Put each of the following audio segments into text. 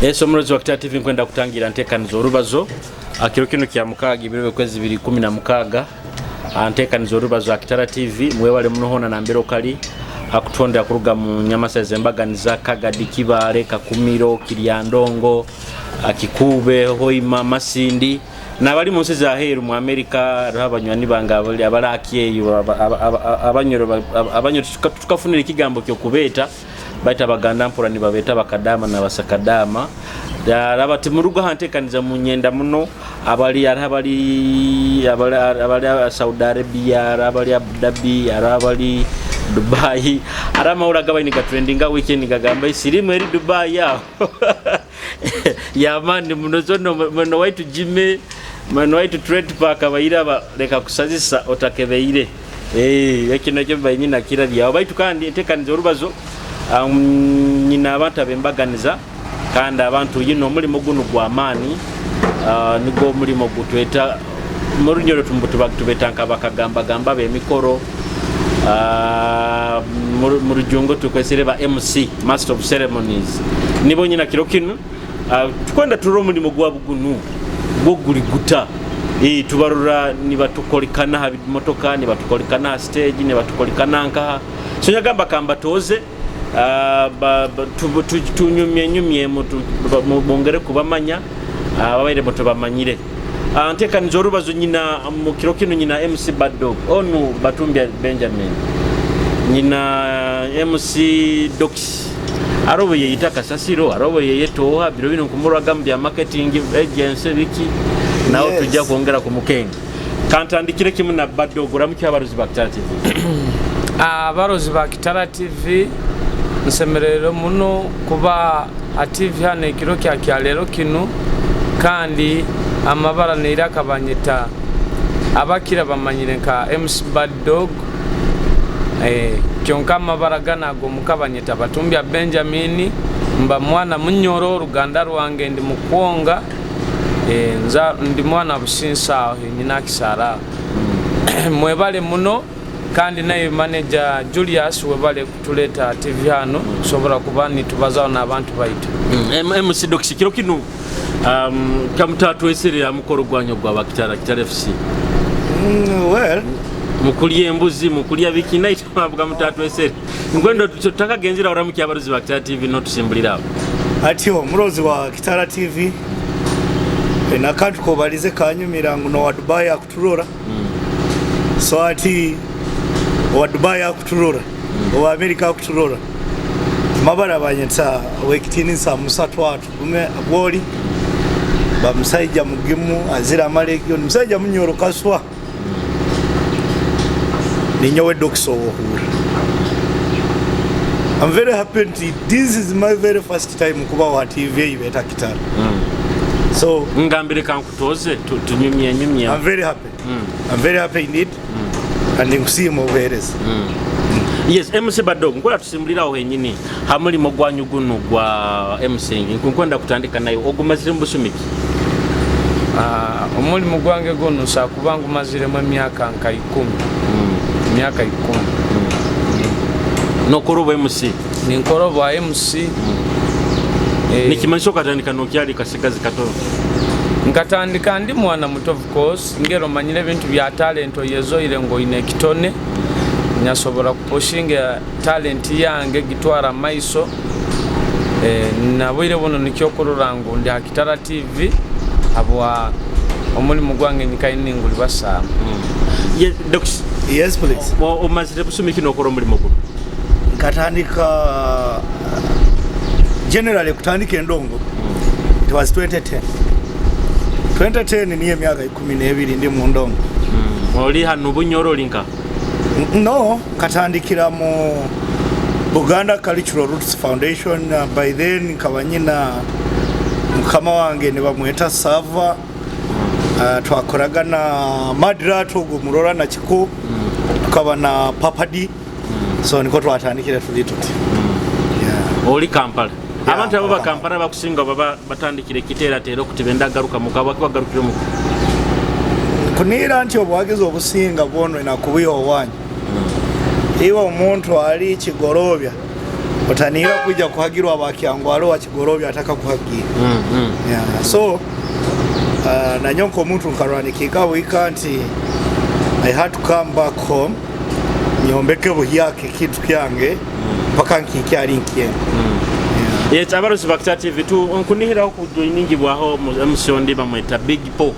Yesu omurozi wa Kitara TV, nkwenda kutangira ntekaniza orubazo kiro kinu kya mukaaga, ibiro by'okwezi 2016. Ntekaniza orubazo ha Kitara TV. Mwebale muno hoona nambere okali akutondera kuruga mu Nyamasa ez'embaganiza, Kagadi, Kibaale, Kakumiro, Kiryandongo, Kikuube, Hoima, Masindi, n'abali mu nsi za heeru mu Amerika. Hariho abanywani bange abali akyeyo, abanyoro tukafunira ekigambo ky'okubeeta, baitu Abaganda mpura nibabeeta bakadaama n'abasakadaama. Raba timuruga ha nteekaniza munyenda muno. Abali hariho abali Saudi Arabia, hariho abali Abu Dhabi, hariho abali Dubai. Hariho amahuri agabaire nigatrendinga weekend gagamba esirimu eri Dubai aho yamaani muno. So mwene waitu Jimmy, mwene waitu Trade Park, abaire aba leka kusazisa otakebeire. Eki nakyo bibaire kirabyaho, baitu kandi enteekaniza orubazo, nyina abantu ab'embaganiza kandi abantu yino omulimo gunu gw'amaani, nigwo omulimo gutweta mu Runyoro tubeta nk'abakagambagamba b'emikoro, mu Rujungu tukwesere ba MC, master of ceremonies. Nibo nyina kiro kinu. Tukwenda turora omulimo gwabo gunu gwo guli guta. Tubarora nibatukolikana ha bimotoka, nibatukolikana ha stage, nibatukolikana nkaha. So nyagamba kambatoze, tunyumye nyumyemu, bongere kubamanya ababaire mutubamanyire. Ntekaniza orubazo nyina mu kiro kinu nyina MC Badog onu Batumbya Benjamin, nyina MC Dox, arobo yeyita Kasasiro, arobo yeyetoha biro bino nkumurwaga mu bya marketing agency biki nawe. Tujja kwongera kumukenga. Kantandikire kimu na Badog. Oramukya abarozi ba Kitara TV. Abarozi ba Kitara TV, nsemererwe muno kuba ha TV hano ekiro kya leero kinu. Kandi amabara neiraka banyeta abakira bamanyire nka MC Bad Dog, kyonka amabara gana agomuka banyeta Batumbya Benjamin. Mba mwana Munyoro, oruganda rwange ndi Mukwonga, nza ndi mwana Businsa aho nyina Kisara. Mwebale muno. Kandi naye manager Julius, webale kutuleeta TV hano tusobora kuba nitubazaho n'abantu baitu. MC Dox, kiro kinu kamutatweserera mukoro gwanyu gwa Bakitara, Kitara FC. Well, Mukulya embuzi, mukulya biki, naye kamutatwesere ngwendo tutakagenzera. Oramukya abarozi ba Kitara TV notusimbulira aho. Ati omurozi wa Kitara TV, nakantu kobalize kanyumira ngu nowa Dubai akuturora. So ati owa Dubai akuturora, owa America akuturora. Mabara banyeta wekitinisa Musa Twatu gume bwoli bamusaija mugimu azira amalegyo, ni musajja Munyoro kaswa. Ninyowe Dox owohura. I'm very happy nti this is my very first time kuba wa TV eyi beta Kitara. So Ngambire kankutoze tunyumye nyumye. I'm very happy. I'm very happy indeed. And nkusiima obuheereza. Yes, MC Badog, nkola tusimbuliraho henyini ha mulimo gwanyu gunu gwa MC. Nkwenda kutandika nayo, ogumazire mu busumiki? Omulimu gwange guno nsobola kuba ngumaziremu emyaka nka 10, emyaka 10. Nokora obwa MC? Ninkora obwa MC. Nikimanyisa okatandika nokyali kasigazi katono? Nkatandika ndi mwana muto, of course. Ngero omanyire ebintu bya talent, oyezoire ngu oine ekitone, nyasobora kupushinga talent yange gitwara maiso. Nabwire buno nikyo kurora ngu ndi ha Kitara TV habwa omulimu gwange nyikaine ninguli basaama. Yes, Dox. Yes, please. Omazire busumiki nokora omulimo guno? Nkatandika, generally kutandika endongo, it was 2010. 2010 niyo emyaka 12 ndi mu ndongo. Oli hano Bunyoro, oli nka? No, nkatandikira mu Buganda Cultural Roots Foundation. By then nkaba nyina mukama wange nibamweta Sava. Twakoraga na Madrat ogwo murora na Kiko, tukaba na Papadi. So niko twatandikira tuli tuti, yeah. Oli Kampala? Yeah. Abantu abo bakampala bakusinga baba batandikira ekiteeratera okuti benda garuka muka, bagarukire muka? Kuniira nti obuwagizi obusinga bwonwena kubuya owanyu. Iwe omuntu ali kigorobya Otaniira kwija kuhagirwa abakyangwaro wa Kigorobya atakakuhagira. Yeah. So nanyo nk'omuntu nkarwanikika wika nti I had to come back home, nyombeke buhyaka ekintu kyange mpaka nkikyali nkyene. Yes, abarozi ba Kitara TV, tu nkunihiraho kujoiningibwaho MC ondi bamweta Big Po.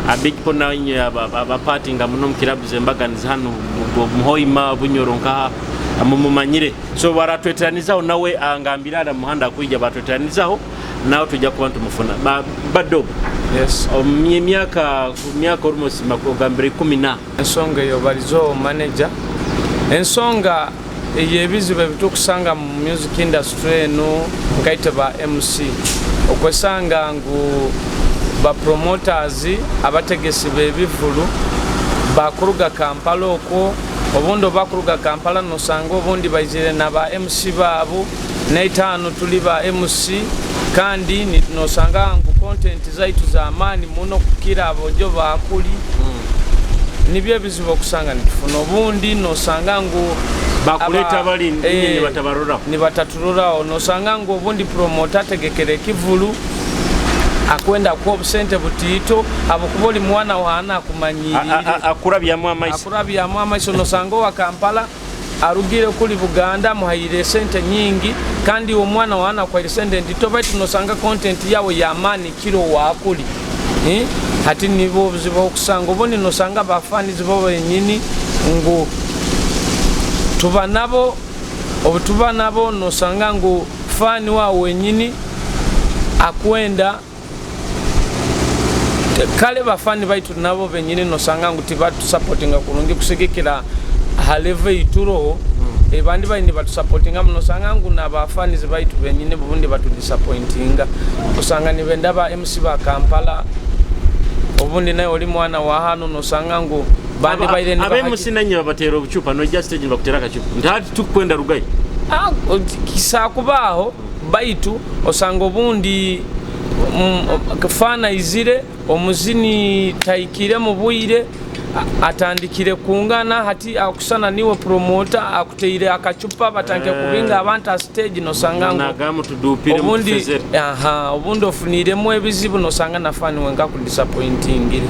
A Big Po nawe inye abapatinga muno mu kilabu zembaganiza hano Muhoima, Bunyoro nkaha mumumanyire. So baratweteranizaho nawe, angambira ara muhanda kwija batweteranizaho nawe tujja kuba ntumufuna. Bado. Yes. Myaka almost ogambira 10 na. Ensonga eyo balizo manager. Ensonga eyebizibu ebitukusanga mu music industry eno nkaite ba MC okwesanga ngu ba promoters abategesi b'ebivulu bakuruga Kampala okwo, obundi bakuruga Kampala nosanga obundi baizire na ba MC baabo n'etaano tuli ba MC, kandi nosanga ngu content zaitu za maani muno kukira abojo bakuli. Nibyo ebizibu okusanga nitufuna. Obundi nosanga ngu bakuleta bali ni batabaruraho, ni batatururaho. Nosanga ngu obundi promoter ategekere ekivulu akwenda kuwa obusente butiito, abukuba oli mwana wana akumanyirire, akurabyamu amaiso, akurabyamu amaiso. Nosanga owa Kampala arugire kuli Buganda muhaire sente nyingi, kandi omwana wana kwaire sente ndito, baitu nosanga content yawe ya mani kiro wakuli. Hati nibo obuzibu okusanga obundi nosanga bafanizi bo benyini ngu tuba nabo, obutuba nabo nosanga ngu fani wawe wenyini akwenda kale bafani baitu nabo benyini nosanga ngu tibatusupportinga kurungi kusigikira ha level ituroho. Ebandi bali nibatusupportinga muno, osanga ngu n'abafanizi baitu benyini bundi batudisappointinga. Osanga nibenda ba MC ba Kampala, obundi naye oli mwana wa hano nosanga ngu bandi baire ni abe MC nanye babatera obucupa no just stage bakutera akacupa nti tukwenda rugayi. Kisakubaho baitu osanga obundi fana izire omuzini taikire mu bwire atandikire kungana hati akusana niwe promoter akuteire akacupa batanke kubinga abantu a stage nosanga ngo nagamu tudupire obundi, aha, obundi ofuniremu ebizibu nosanga na fan wenga ku disappointingire.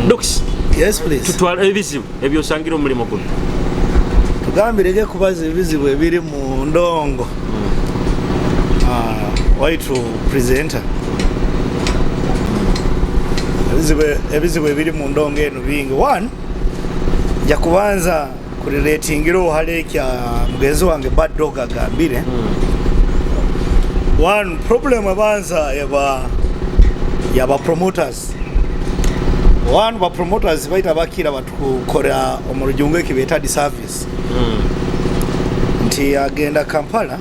Dox. Yes please. Tutwala ebizibu ebyo osangira omulimo guno. Tugambirege kubaza ebizibu ebiri mu ndongo. Waitu presenter. Ebizibu ebiri mu ndongo eno bingi. One, nja kubanza kurelatingira ohale kya mugenzi wange Bad Dog agambire. One problem abanza yaba promoters. One, ba promoters baita bakira batukora omurujungu ekibeta di service. Nti agenda Kampala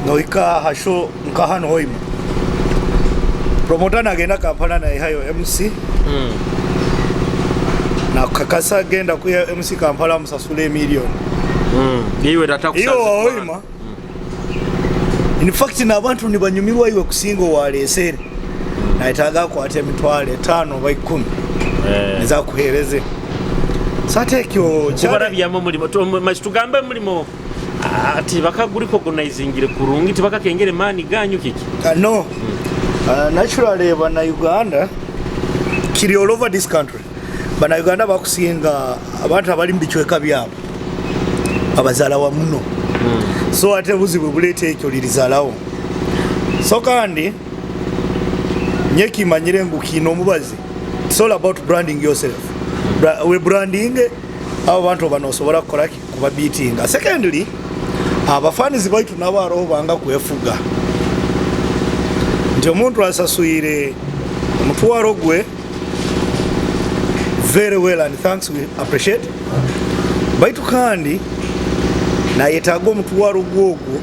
noika hasho nkahano hoima. Promoter nagenda Kampala na ihayo MC. Na kakasa agenda ku MC Kampala musasule million. Iwe tata Iyo hoima. In fact na abantu nibanyumirwa iwe kusinga walesere. Naitaga kwate emitwalo 5 by 10. Niza kuhereze. Sate kyo kubarabyamu mulimo tugambe mulimo ati bakaguriko organizingire kurungi tibakakengere mani ganyu kiki. No. Naturally bana Uganda kiri all over this country. Bana Uganda bakusinga abantu abali mbichweka byabo. Abazala wa muno. So ate buzibu bulete ekyo lirizalawo. So kandi nyeki manyire ngu kino mubazi. It's all about branding yourself. We branding abo bantu banosobola kukola kuba beating. Secondly, abafanizi baitu nabo aroho banga kwefuga. Nti omuntu asasuire omutwaro gwe very well and thanks, we appreciate. Baitu kandi nayetaaga omutwaro gwogwo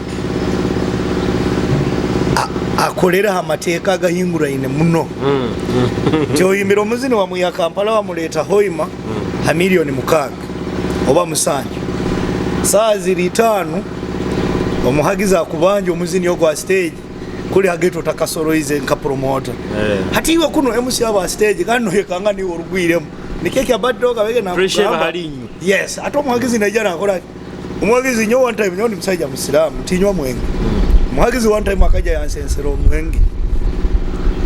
akolera amateeka agahinguraine muno. Nti oyimbira omuzini wamwiha Kampala wamuleeta Hoima ha milioni 6 oba 7. Saa ziri 5 omuhagizi akubanja omuzini ogwa stage kuli hageto takasoroize nka promoter. Hati iwe kuno MC aba stage kandi noyekanga ni orugwiremu. Nikeke Bad Dog abege na pressure baharinyu. Yes, ate omuhagizi naija nakola. Omuwagizi nyo one time, nyo ndi musajja musiraamu, tinywa mwenge. Omuwagizi one time akajja yansensera omwenge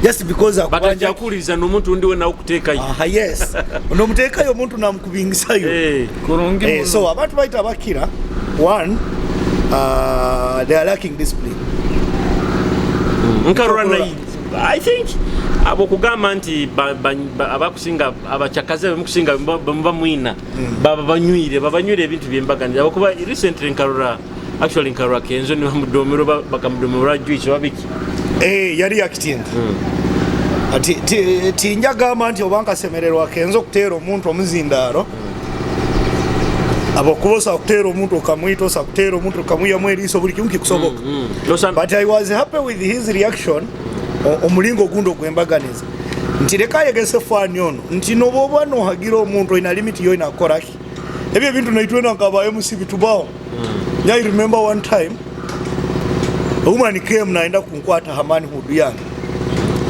just because akubanja. Batajja n'omuntu undi we nawe kuteekayo. Aha, yes, onomuteekayo omuntu namukubingisayo. Kurungi muno. So abantu baita bakira one, they are lacking discipline. Nkarora na I think abo kugamba nti abakusinga abachakaze bemukusinga bamuba mwina baba banywire ebintu byembaganiza, abakuba recently nkarora, actually nkarora Kenzo ni bamudomero, bakamudomero juice wabiki. Yali yakitinda. Ati tinjagamba nti oba nkasemererwa Kenzo okuteera omuntu omuzindaaro, abakuba osa kuteera omuntu okamwita, osa kuteera omuntu okamwiyamu eriiso, buli kimu kikusoboka. But I was happy with his reaction. Omulingo ogundi ogwembaganiza nti leka ayegese faani ono nti noba oba nohagira omuntu olina limit yo inakoraki ebyo ebintu naitwena nkabayo musibi tubaho. I remember one time a woman came naenda kunkwata ha manhood yange,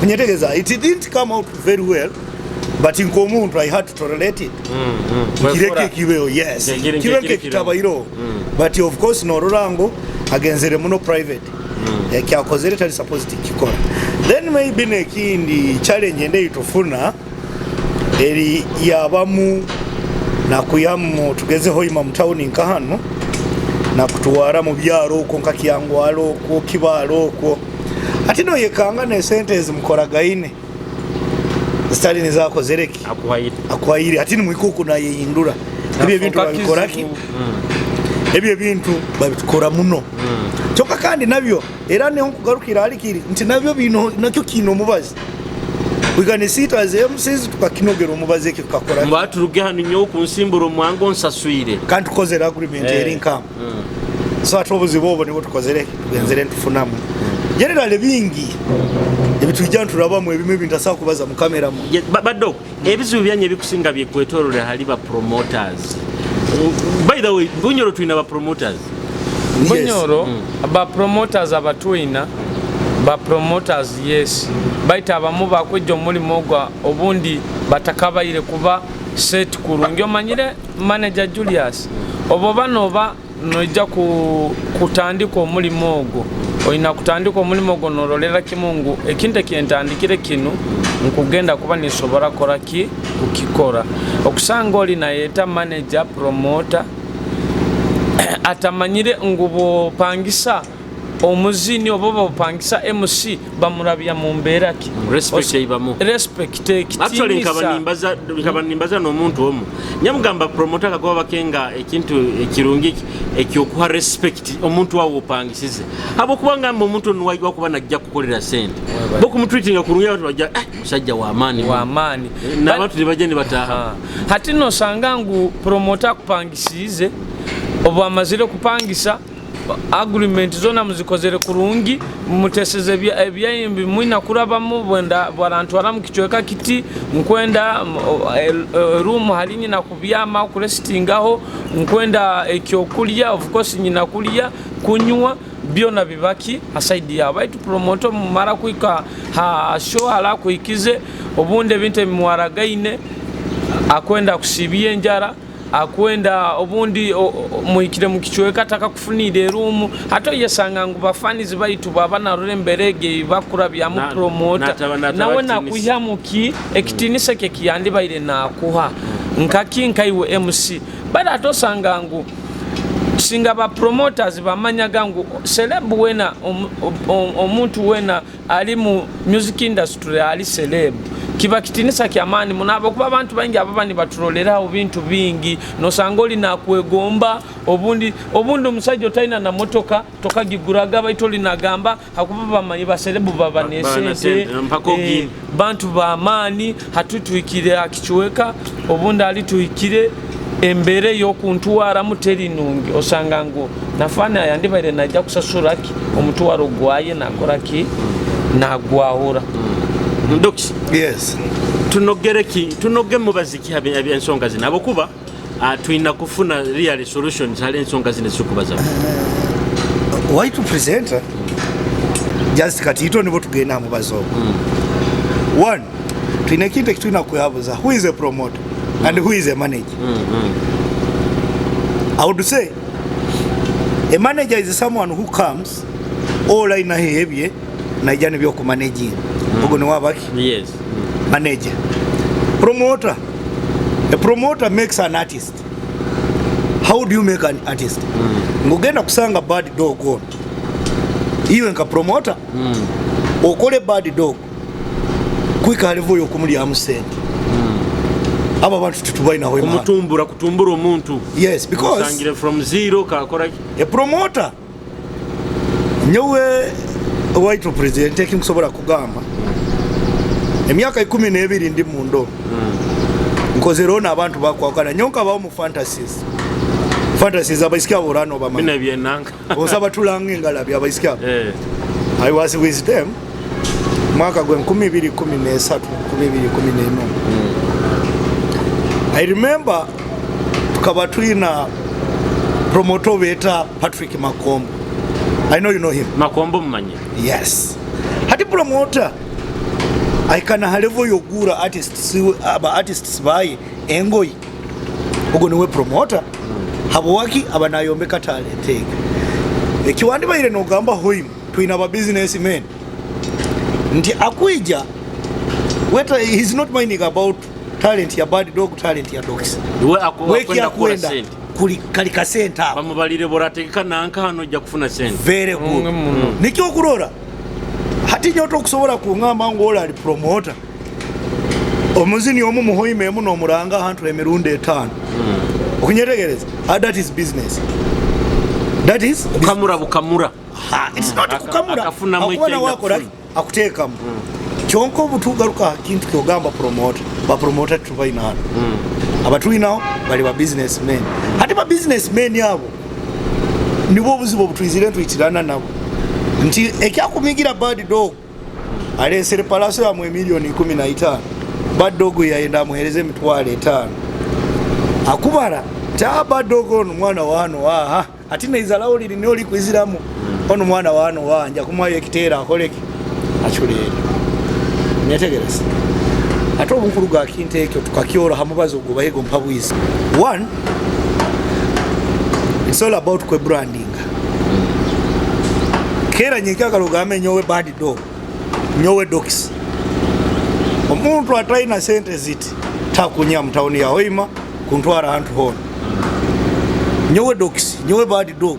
kunyetegeza. It didn't come out very well, but nk'omuntu I had to tolerate it, kireke kibeho, yes. Kibe nkekitabairo, but of course norora ngo agenzere muno private, ekyakozere tali supposed kikora. Then maybe nekindi challenge ende itufuna eri yabamu nakuyamu tugezeho ima mu town nka hano nakutuwara mu byaro okwo nka Kyangwalo okwo Kibaalo okwo, ati no yekanga ne sente ezimukoragaine zitali nizakozereki. Akuhaire. Akuhaire, ati nimwikuku nayeyindura ebyo ebintu babikoraki, ebyo ebintu babitukora muno. Kyokka kandi nabyo era niho nkugarukira alikiri nti nabyo bino nakyo kino omubazi, we can see it as MCs tukakinogera omubazi ekyo tukakora. Mbaturuge hano nyo kunsimbura omwango nsaswire. Kandi tukozere agreement eri nkama. So ate obuzibu obwo nibwo tukozere tugenzere ntufunamu generally bingi ebitujja nturabamu ebimu ebintu asobola kubaza mu kamera mu. Baddo ebizibu byanye ebikusinga byekwetololera hali ba promoters. By the way, Bunyoro tulina ba promoters? Bunyoro ba promoters abatwina ba promoters, yes, baita abamu bakwejja omulimu ogwa obundi batakabaire kuba set kurungi. Omanyire manager Julius, obo bano oba noija kutandika omulimu ogwo, olina kutandika omulimu ogwo norolera kimu ngu ekintu ekyentandikire kinu nkugenda kuba nisobora kora ki kukikora. Okusanga oli nayeta manager promoter atamanyire ngu bwopangisa omuzini oba bwopangisa MC bamurabya mu mbeera ki. Respect eibamu. Respect. Actually nkaba ekitinisa. Nimbaza, nkaba nimbaza n'omuntu omu nyamugamba promoter kakuba bakenga ekintu ekirungi ekyokuha respect omuntu wawe opangisize, habwokuba ngamba omuntu ono wakuba najja kukolera sente, bokumutreatinga kurungi abantu bajja, musajja w'amaani. Wamaani. N'abantu tebajja ne bataaha. Hati nosanga ngu promoter akupangisiize, obu amazire kupangisa agreement zona muzikozere kurungi, muteseze ebyayimbi mwina kurabamu bwenda bwarantwara mu kicweka kiti nkwenda room hali nyina kubyama kurestingaho, nkwenda ekyokulya, of course nyina kulya kunywa byona bibaki aside yawe. Baitu promoter mumara kwika ha show ala kuikize obundi ebintu ebimwaragaine akwenda kusibya enjara, akwenda obundi muhikire mu kicweka takakufunire erumu, ate oyesanga ngu bafanizi baitu baba narora emberege bakurabyamu promoter nataba nawe kitinisa. Nakuiha muki ekitinisa kye kiyandibaire nakuha nkaki nkaiwe MC. Bali ate osanga ngu singa ba promoters bamanyaga ngu celeb wena omuntu wena ali mu music industry ali celeb, kiba kitinisa kyamaani muno abakuba abantu baingi ababa nibaturoleraho bintu bingi, nosanga oli nakwegomba obundi omusajja otalina na motoka tokagiguraga, baitu oli nagamba hakuba bamanyi baserebu baba nesente. Sente, mpaka ogine. Bantu bamaani hatutuhikire akikiweka obundi ali tuhikire embere y'okuntwaramu teri nungi, osanga ngu nafaani ayandibaire najja kusasura ki omutwaro gwaye nakora ki nagwahura. Ndoki. Yes. Tunogere ki, tunoge mubazi ki ensonga zino, abokuba tulina kufuna real solutions hali ensonga zino ezikubaza. Waitu presenter, just kati ito nibo tugenda mubazi ogwo. One, tulina ekintu ekitulina kwehabuza: who is a promoter and who is a manager? I would say A manager is someone who comes all ainaho ebye naija nibyokumanaginga. Ogo niwe abaki? Yes. Manager. Promoter. A promoter makes an artist. How do you make an artist? Ngugenda kusanga Bad Dog ono. Iwe nka promoter okole Bad Dog kwika level yokumulyamu sente. Abo abantu tetubalinaho emaani. Kumutumbura, kutumbura omuntu. Yes, because Osangire from zero kakora ki? A promoter nyowe waitu president ekinkusobola kugamba, emyaka 12 ndi mundo nkozereho n'abantu bakwakana nyowe nkabaho mu fantasies, fantasies abaisiki abo orano bamanyi. Bino ebyenanga. Osaba tulanga engalabi abaisiki abo. Eh. I was with them mwaka gwe 2013, 2014. I remember tukaba tulina promoter beta Patrick Makombo. I know you know him. Makombo mumanye. Yes. Hati promoter aikana ha level yogura artists, aba artists baye engoyi. Ogo niwe promoter. Habwaki aba nayombeka talent ege. Ekiwandi baire nogamba hoim twina ba businessmen. Nti akwija weta he's not minding about talent ya Bad Dog, talent ya Dogs. We ako Weki akwenda kula akwenda sente. kuli kali kasente ako. Bamubalire borategeka nanka hano ojja kufuna sente. Very good. Umwe muno. Nikyo okurora hati nyoto okusobola kungamba ngu ola ali promoter. Omuzini omu muhoime emu n'omuranga ahantu emirundi 5. Okunyetegereza. That is business. That is Kukamura bukamura. Ha, it's not kukamura. Akafunamu Akuba ekyenda nawe akola kufuna. akuteekamu. Kyonka obutugaruka aha kintu kyogamba promoter. Ba promoter tubalina hano. Abatulinaho bali ba businessmen. Hati ba businessmen abo nibo obuzibu obutwizire ntwitirana nabo. Nti ekyakumigira Bad Dog alesere palaso yamwe milioni 15. Bad Dog yayenda amuhereze emitwalo 5. Akubara ta Bad Dog ono mwana wano aha ati neizalao liri niyo likwiziramu ono mwana wano wanja kumwayo ekiteera akoleki achuleere. Nyetegereza. Ate obunkulu ga kintu ekyo tukakyora hamubazo ogwo bayego mpabwizi. One, it's all about kwe branding. Kera nyekyagala ogambe nyowe Bad Dog, nyowe Dogs. Omuntu atalina sente ziti takunya mu tawuni ya Hoima kuntwara ahantu hona. Nyowe Dogs, nyowe Bad Dog.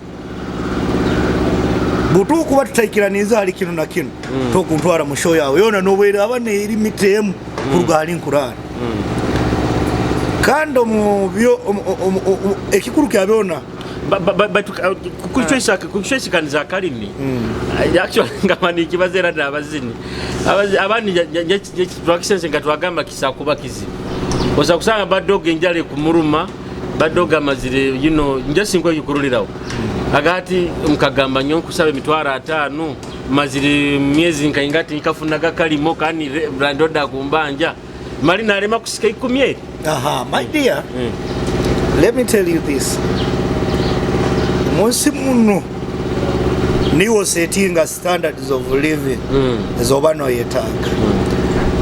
Butu kuba tutaikiraniza hali kino na kino. Tokuntwara mu show yawe yona nobwera abane eri mitemu kuruga hali nkurara. Kandi omu byo ekikuru kya byona Kuchwesikaniza akalimi. Actually ngamba nikibaza era n'abazini. Abandi twakisense nga twagamba kisa kuba kizibu. Osa kusanga Bad Dog enjala ekumuluma, Bad Dog amazire, nja sinkwa ekikurulirawo. Agati mukagamba nnyo nkusaba emitwalo 5, mazire myezi nkaingati nkafunaga kalimo kandi landlord akumbanja. Mali nalema kusika 10 eri. Aha, my dear. Let me tell you this. Munsi muno niwo settinga standards of living ezoba noyetaaga.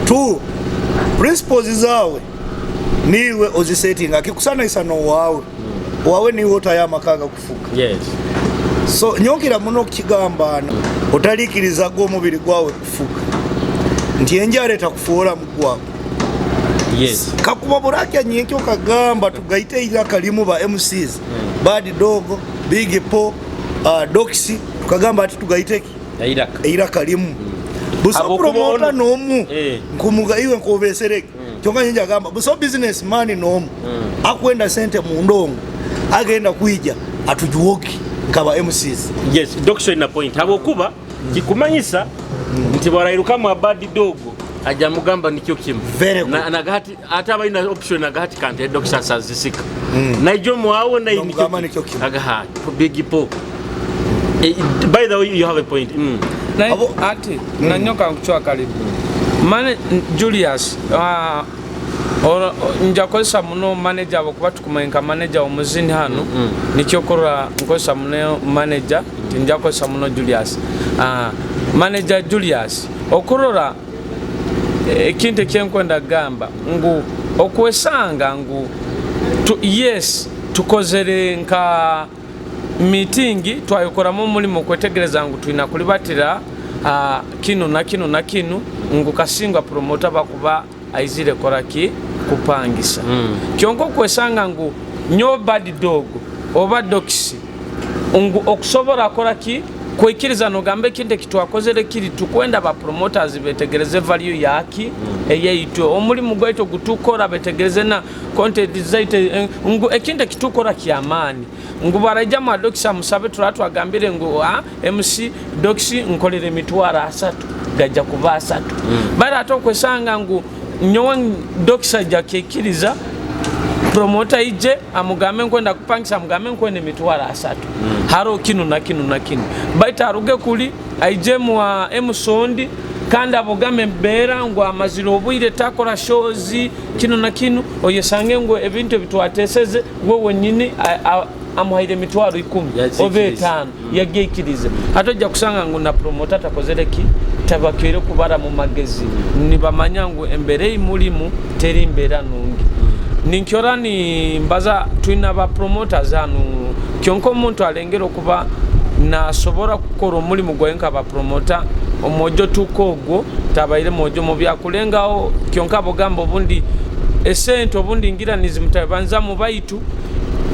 Two, principles zaawe niwe ozisettinga akikusanaisa nowaawe. Owawe niwe otayo amaka agakufuga. So nyongera muno okukigamba otaliikiriza gwe omubiri gwawe kufuga. Nti enjala etakufuula mu ggwako. Kakuba burakya nyenkyo okagamba tugaite iraka limu ba MCs. Bad Dog, Big Po, Doxy, tukagamba ati tugaite ki? Iraka. Iraka limu. Buso Abo kuba promoter ono. n'omu. Nkumuga iwe nkobesereke. Kyonka nyenja agamba buso businessman n'omu. Akwenda sente mu ndongo. Agenda kuija atujuwoki nkaba MCs. Yes, Doxy ina point. Abo kuba kikumanyisa nti barairukamu Bad Dog ajja mugamba nikyo kimu. Very good. Na nagati ate abalina option nagati kante Doxy asazisika. Naijo mwawo na Nomugamba nikyo kimu. Agaha Big Po. By the way you have a point. Na Abo- ati nanyoka nkuchwa karibu. Mane Julius, nja kozesa muno manager abo kuba tukumanyika manager omuzini hano. Nikyo korora nkozesa muno manager, nja kozesa muno Julius. Manager Julius, okurora ekintu ekyenkwenda gamba ngu okwesanga ngu yes tukozere nka Meeting twayikoramu omulimo kwetegereza ngu twina kulibatira kinu na kinu na kinu, ngu kasingwa promoter bakuba aizire koraki kupangisa. Kyonka okwesanga ngu nyowe Bad Dog oba Dokisi ngu okusobora koraki kwikiriza nogamba ekintu ekitwakozere kiri, tukwenda ba promoters betegereze value yaki eyaitwe, omulimu gwaitu ogutukora, betegereze na content zaitu, ngu ekintu ekitukora kyamaani, ngu baraija mwa Dokisi amusabe. Turaba twagambire ngu MC Dokisi nkolera 300,000, gajja kuba 30. Bari ate okwesanga ngu nyowe Dokisi ajja kikiriza promoter ije amugambe nkwenda kupangisa, amugambe nkwenda 300,000, haro kinu na kinu na kinu, baitu aruge kuli aije mwa emusondi kandi abogambe embeera ngu amazire obwire takora shows kinu na kinu, oyesange ngu ebintu ebitwateseze we wenyini amuhaire 10,000 oba 5 yageikirize. Hati ojja kusanga ngu na promoter atakozere ki, tabakeire kubara mu magezi, nibamanya ngu embera ei mulimu teri mbeera nungi. Ninkyora nimbaza twina ba promoters hanu, kyonka omuntu alengera okuba nasobora kukora omulimu gwawe nka ba promoter, omwojo tuka ogwo tabaire mwojo mubi akulengaho, kyonka bogamba obundi esente obundi ngira nizimutabanza mu baitu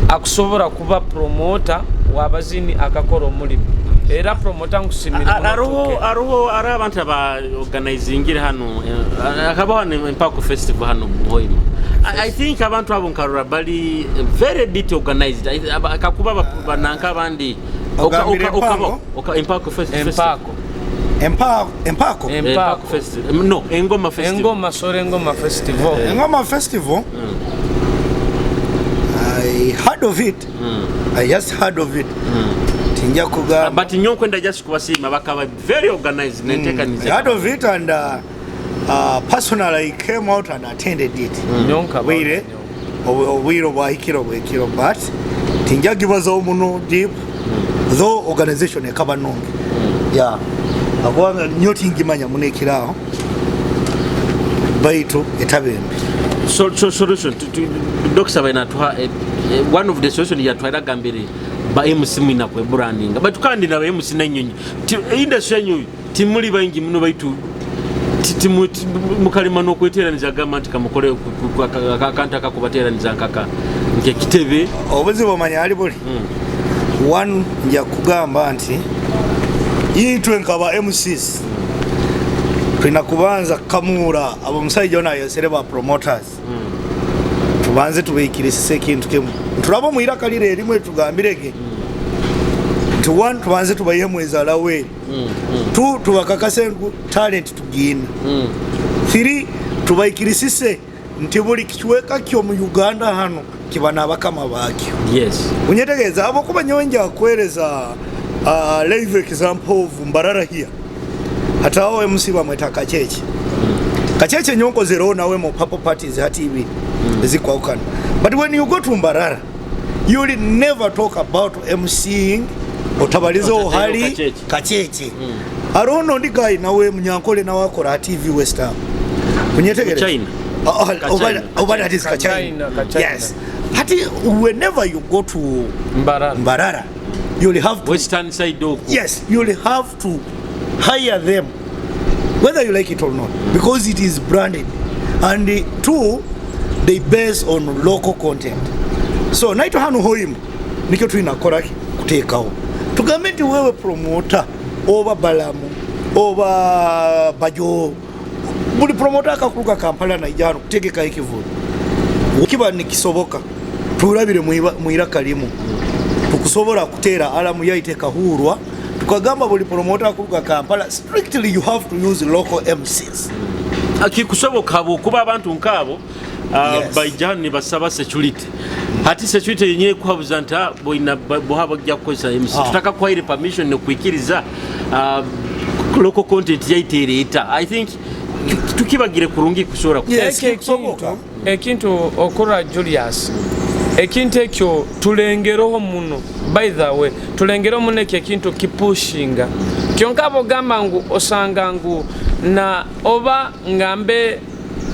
akusobora kuba promoter wabazini akakora omulimu. Era promoter nkusimire muno. Hariho Tuke. Hariho abantu aba organizingire hano, hakabaho hano Empako Festival hano Hoima. I think abantu abo nkarora bali very bit organized. Kakuba bananka abandi. Ogambire Empango? Empako Festival. Empako. Empako. Empako Empako. Festival, no, Engoma Festival. Engoma, sorry, Engoma Festival. Engoma Festival. I heard of it. I just heard of it. Tinja kugamba. But nyowe just kubasiima, bakaba very organized nentekaniza. I heard of it and personally I came out and attended it. Nyonka. Bwire obwire obwahikire obwekiro, but tinja gibazaho muno deep, though organization ekaba nungi, yeah, akubanga nyo tingimanya muno ekiraho, baitu etabembe. So solution Dr. bainatuha one of the solution yatwaira gambire ba MC mwina kwe branding, but kandi na ba MC nenyonyi industry yanyu timuli baingi muno, baitu mukalima n'okweteraniza, gamba nti kamukole akantu akakubateraniza nkaka nkekitebe. Obuzibu omanya ali buli one, nja kugamba nti itwe nkaba MCs tulina kubanza kukamura abo omusajja ono ayesere ba promoters, tubanze tubikirisise ekintu kimu, ntulaba omwiraka lire erimwe, tugambirege nti one, tubanze tubayihemu ezalaweri, two, tubakakase ngu talent tugiina, three, tubayikirisise nti buli kicweka kyomu Uganda hano kiba n'abakama bakyo. Unyetegereza, abo kuba nyowe nja kuhereza live example of Mbarara here, hataho MC bamweta Kacheche. Kacheche nyonkozereho nawe mu purple parties hati ibiri ezikwawukana, but when you go to Mbarara you will never talk about MCing otabalize Otateyo ohali Kacheche. Kacheche. Hariho nondi guy nawe Munyankole, nawe akora TV West Ham, unyetegereza. China. Oba oba that is Kachina. Kachina, Kachina. Yes. Hati whenever you go to Mbarara. Mbarara, you'll have to Western side oku. Yes, you'll have to hire them whether you like it or not, because it is branded. And two, they base on local content. So naitwe hano Hoima nikyo tulina ki kuteekawo, tugambe nti wewe promoter oba Balamu oba Bajo, buli promoter akakuluka Kampala naija hano kutegeka ekivulu, kiba nikisoboka tulabire mwiraka limu, tukusobola kuteera alamu yaite kahurwa, tukagamba buli promoter akuluka Kampala, strictly you have to use local MCs. Kikusoboka kuba abantu nkaabo baija hano nibasaba security, hati security yenyine kuhabuza nti boina boha bajja kukozesa MC. Tutakakuhaire permission nokwikiriza local content yaitereeta. I think tukibagire kurungi kusobola Yes, Ekyo kikusoboka. Ekintu okura Julius, ekintu ekyo tulengereho muno, by the way, tulengereho muno ekyo ekintu kipushinga, kyonka bogamba ngu osanga ngu na oba ngambe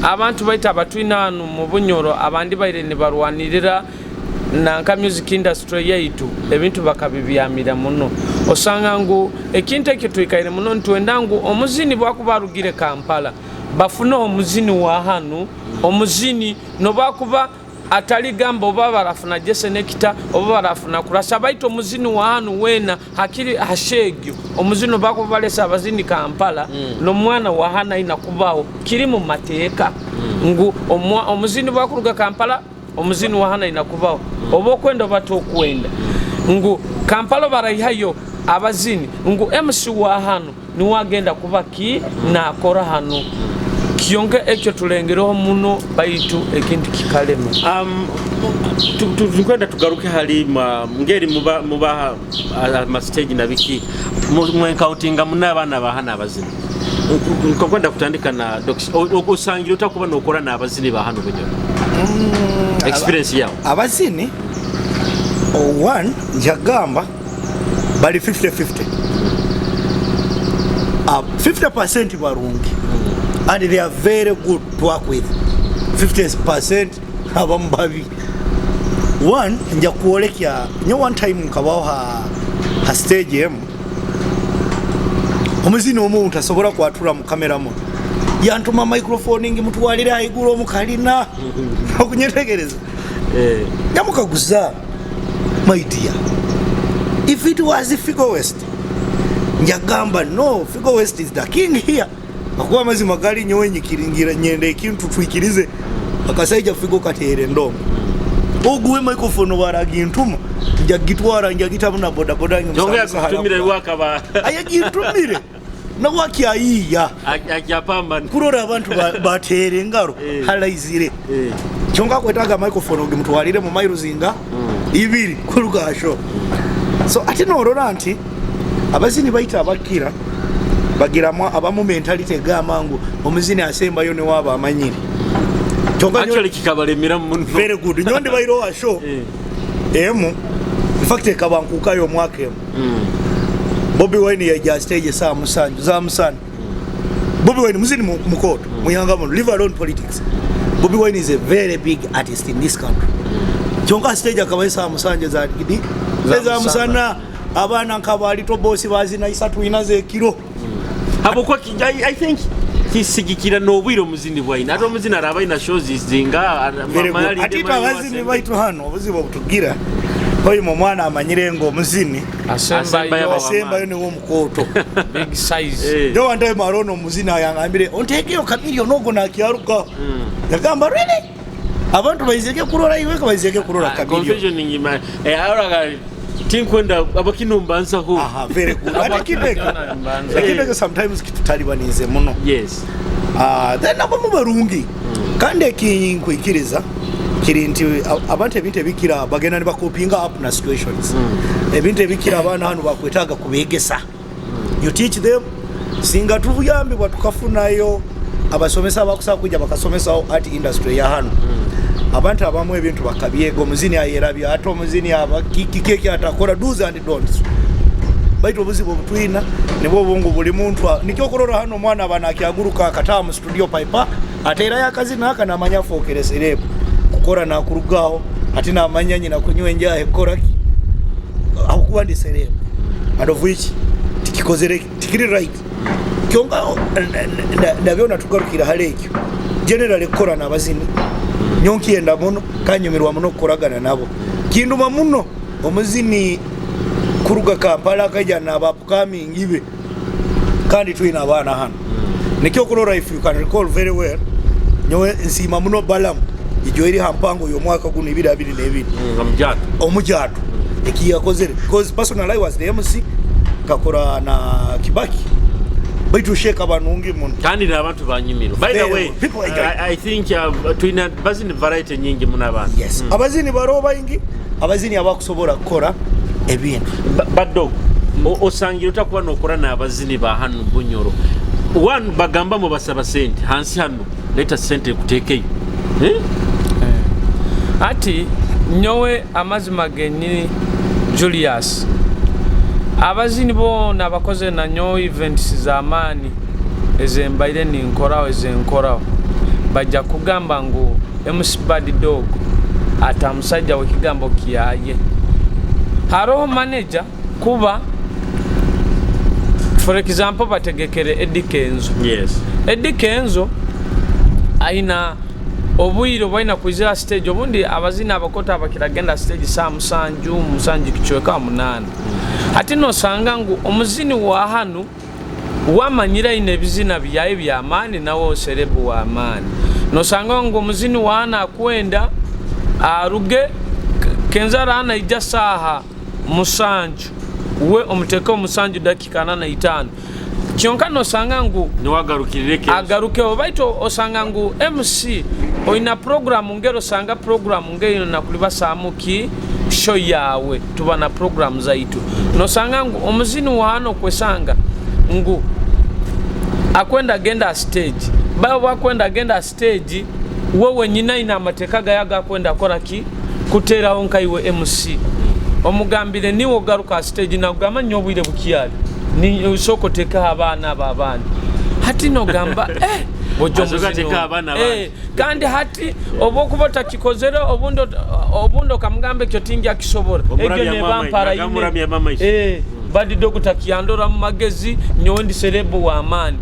abantu baita abatwina hano mu Bunyoro, abandi baire nibarwanirira. Nanka music industry yaitu ebintu bakabibyamira muno. Osanga ngu ekintu ekyo twikaire muno nitwenda ngu omuzini bwakuba arugire Kampala, bafune omuzini wa hanu, omuzini nobakuba ataligamba oba barafuna Jesse Nekita oba barafuna Kurasa, baitu omuzini wa hanu wena hakiri hashegyo omuzini bakuba balesa abazini Kampala, n'omwana wa hanu aina kubaho. Kiri mu mateeka ngu omuzini bwakuruga Kampala, omuzini wa hanu aina kubaho, oba okwenda oba tokwenda. Ngu Kampala baraihayo abazini, ngu MC wa hanu niwe agenda kuba ki nakora hanu. Kyonka ekyo tulengereho muno, baitu ekintu kikalema. Tukwenda tugaruke hali ngeri muba mubaha amastage na biki, mwenkautinga muna abaana bahana abazini. Nkwenda kutandika na Dox. Osangira otakuba nokora n'abazini ba hano Bunyoro, experience yawe? Abazini one njagamba bali 50-50. 50% barungi and they are very good to work with, 50% abamu babi. One, nja kuolekya nyo one time nkabaho ha stage emu, omuzini omuntu asobola kwatura mu kamera muno yantuma microphone ngi mutwalire haigulu omukalina okunyetegereza. Nyamukaguza, "My dear, if it was Figo West, njagamba no, Figo West is the king here." Akuba amazima gali, nyowe nyikiringira nyenda ekintu twikirize akasaija Figo kateere endongo. Oguwe microphone baragintuma, njagitwara, njagitamu na bodaboda. Jonga yakutumire wakaba Ayagintumire nawe akyayiiya akyapambana kurora abantu bateera engaro. Halaizire. Kyonka kwetaga microphone ogimutwalire mu miles nga 2 kurugasho. So ate norora nti abazini baita abakira bagiramu abamu mentality egamba ngu omuzini asembayo niwaaba amanyire. Kyonka Actually kikabalemera muno. Very good. Nyowe ndi bairo wa show emu, in fact ekaba nkukayo omwaka emu. Bobi Wine yaija stage saa 7 za musana. Bobi Wine muzini mukoto muyanga muno, leave alone politics, Bobi Wine is a very big artist in this country. Kyonka stage akabayo saa 7 za gidi Za za musana. Musana, abaana nk'abalito bosi bazina 3, 4 zekiro. Habwokuba I think kisigikira n'obwire omuzini bwaina, ate omuzini araba aina shows zinga. Very good. Ate itwe abazini baitu hano obuzibu obutugira oyima omwana amanyire nga omuzini asembayo. Asembayo niwe omukoto. Big size. Njo one time arono omuzini ayangambire ontekeyo Chameleone ogwo nakyaruka. Yagamba, "Really? Abantu baizeke kurora iwe, baizeke kurora Chameleone." Confusion ngima araga tinkwenda abakinumbanzaho. Aha, very good. Ate kintu Mbanza. ekintu ekyo sometimes kitutalibanize muno. Ah, then abamu barungi, kandi ekinkwikiriza kiri nti abantu ebintu ebikira bagenda ne bacopinga up na situations. Ebintu ebikira abaana hano bakwetaaga kubegesa, you teach them. Singa tuyambibwa tukafunayo abasomesa abakusobola kujja bakasomesawo art industry ya hano, abantu abamu ebintu bakabyega. Omuzini ayerabya, ate omuzini aba kiki atakora, do's and don'ts. Baitu obuzibu obutwina nibwo obungu buli muntu nikyo okurora hano omwana aba nakyaguruka akataha mu studio pipe ateerayo akazina aka namanya afookere celeb kukora nakurugaho, ate namanya nyina kunywa enjaha ekukora ki ahukuba ndi celeb, and of which tikikozere, tikiri right. Kyonka nabyona tugarukira hali ekyo. Generally kukora nabazini nyonkiyenda muno, kanyumirwa muno kukoragana nabo. Kinduma muno omuzini kuruga Kampala akaija naba upcoming ibe, kandi twina abaana hano. Nikyo kurora, if you can recall very well, nyowe nsiima muno Balamu ijo eri hampango y'omwaka guno 2022. Omujato. Omujato ekiyakozere, because personally I was the MC, kakora na Kibaki, baitu sheka banungi muno. Kandi n'abantu banyumirwa, by the Very way. well. People enjoy. I think tulina bazini variety nyingi muno abantu. Yes, abazini baro baingi, abazini abakusobola kukora ebintu. Badog, osangira otakuba nokora n'abazini ba hano Bunyoro, one bagamba mu basaba sente hansi hano, leta sente kuteekeyo, eh? Ati nyowe amazima genyini Julius, abazini boona abakoze na nyowe events z'amaani ezembaire ninkoraho, ezenkoraho, bajja kugamba ngu MC Bad Dog. Ata musaija w'ekigambo kyaye. Haroho manager kuba, for example, bategekere Eddy Kenzo. Eddy Kenzo aina obwire obwaina kwizira stage. Obundi abazina abakoto abakira genda stage saa 7, 7:45. Hati nosanga ngu omuzini wa hanu wamanyire aine ebizina byaye byamaani, nawe celeb w'amaani. Nosanga ngu omuzini wa hanu akwenda aruge Kenzo arana ija saaha 7, we omuteeke 7:45. Kyonka nosanga ngu niwagarukirire Kenzo. Agarukeho. Baitu osanga ngu MC oina program ngero, osanga program ngero nakulibasaamu ki show yawe. Tuba na program zaitu, nosanga ngu omuzini wa hano kwesanga ngu akwenda genda stage, bawe bwakwenda genda stage, wewe nyina ina amateeka gaye agakwenda akora ki kuteraho. Nkaiwe MC omugambire niwe ogaruka stage, nagamba nyo obwire bukyali, ni osooka oteekaho abaana abo abandi. Hati nogamba bojo Asooka omuzini ateekaho ono. abaana abandi. Kandi hati oba okuba otakikozere, obundi okamugamba ekyo tingya kisobora. Omuramya Egyo neba mama, mpara ine. Nagamuramya mama ise. Badi dogo takyandora mu magezi, nyowe ndi celeb w'amaani.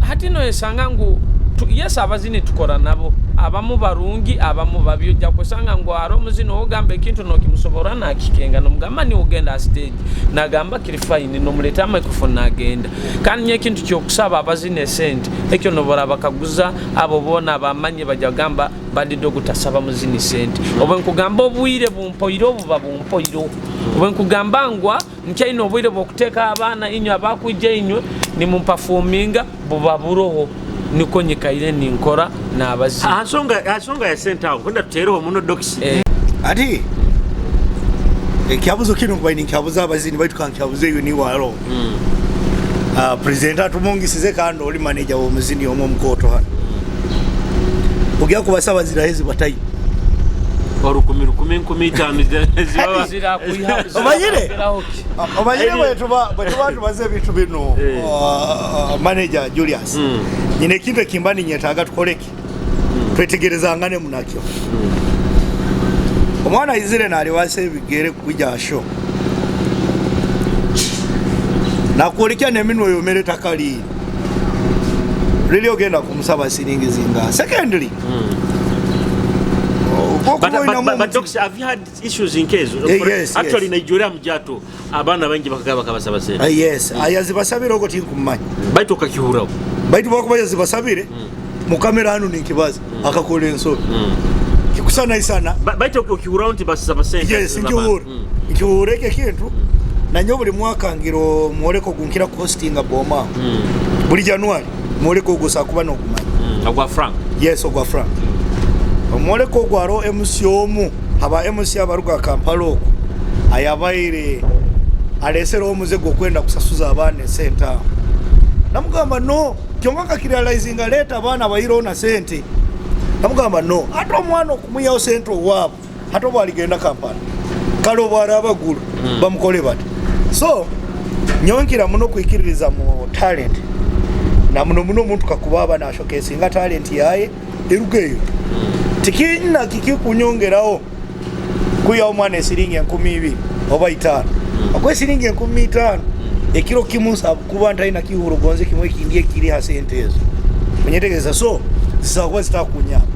Hati noyesanga ngu yes, abazini tukora nabo, abamu barungi, abamu babi. Ojja kwesanga ngu hari omuzini ogamba ekintu nokimusobora nakikenga, nomugamba ni ogenda stage, nagamba kiri fine, nomuleta microphone nagenda. Kandi nye ekintu kyokusaba abazini esente ekyo, nobora bakaguza abo boona bamanye, bajja kugamba Badi Dogo tasaba muzini sente. Obwe nkugamba obwire bumpoire, obuba bumpoire, obwe nkugamba ngwa nkyaine obwire bwokuteeka abaana inywe abakwija, inywe nimumpafuminga, buba buroho. Niko nyikaire ninkora n'abazini. Aha nsonga ya sente aho kwenda tuteereho muno dokisi. Ati ekyabuzo kino nkubaire ninkyabuza abazini, baitu kankyabuza eyo niwe aro. President atumungisize, kandi oli manager w'omuzini omwe omukoto hano, ogya kubasaba zirahezi batayi. Orukumi rukumi, 5,000 zibaba. Omanyire? Zirakugeraho ki? Omanyire, bwetuba tubaze ebintu bino, manager Julius, nyina ekintu ekimba ninyetaaga tukoleki, twetegerezangane munakyo. Omwana aizire naliwasa ebigere kwija show, nakwolekya neminwe yomere takali lili, ogenda kumusaba siringi zinga? Secondly, But Docs, have you had issues nkezo? Yes, Actually, yes. Nigeria mujato abaana bangi bakagaba bakabasaba sente. Yes, ayazibasabire ogwo tinkumanya. Baitu okakihuraho. Baitu bakuba yazibasabire mukamera hano ninkibaza akakola ensobi kikusanaisana. Baitu okihuraho nti basaba sente. Yes, nkihuura, nkihuura ekyo ekintu. Nanye buli mwaka ngira omwoleko gunkira kuhostinga Boma buli January, mwoleko ogwo sakuba nogumanya. Ogwa Frank. Yes, ogwa Frank. Omwoleko ogwo hariho MC omu, aba MC abaruga Kampala okwo, ayabaire alesereho omuze gwokwenda kusasuza abaana esente aho. Namugamba no, kyonka nkakirealizinga leeta abaana bayireho na sente. Namugamba no, ate omwana okumuyaho sente owaabo, ate oba aligenda Kampala kale oba arabagulu bamukole bati. So nyowe nkira muno kwikiririza mu talent, na muno muno omuntu kakuba aba nashokesinga talent yaye erugeyo, tikina kikikunyongeraho kuyaho omwana esiringi 2,000 oba 5. Akuwa esiringi 5,000 ekiro kimu, nsaba kuba ntalina kihuro gonze kimwe ekindi ekiri ha sente ezo, onyetegereza? So zisaba kuba zitakunyamba,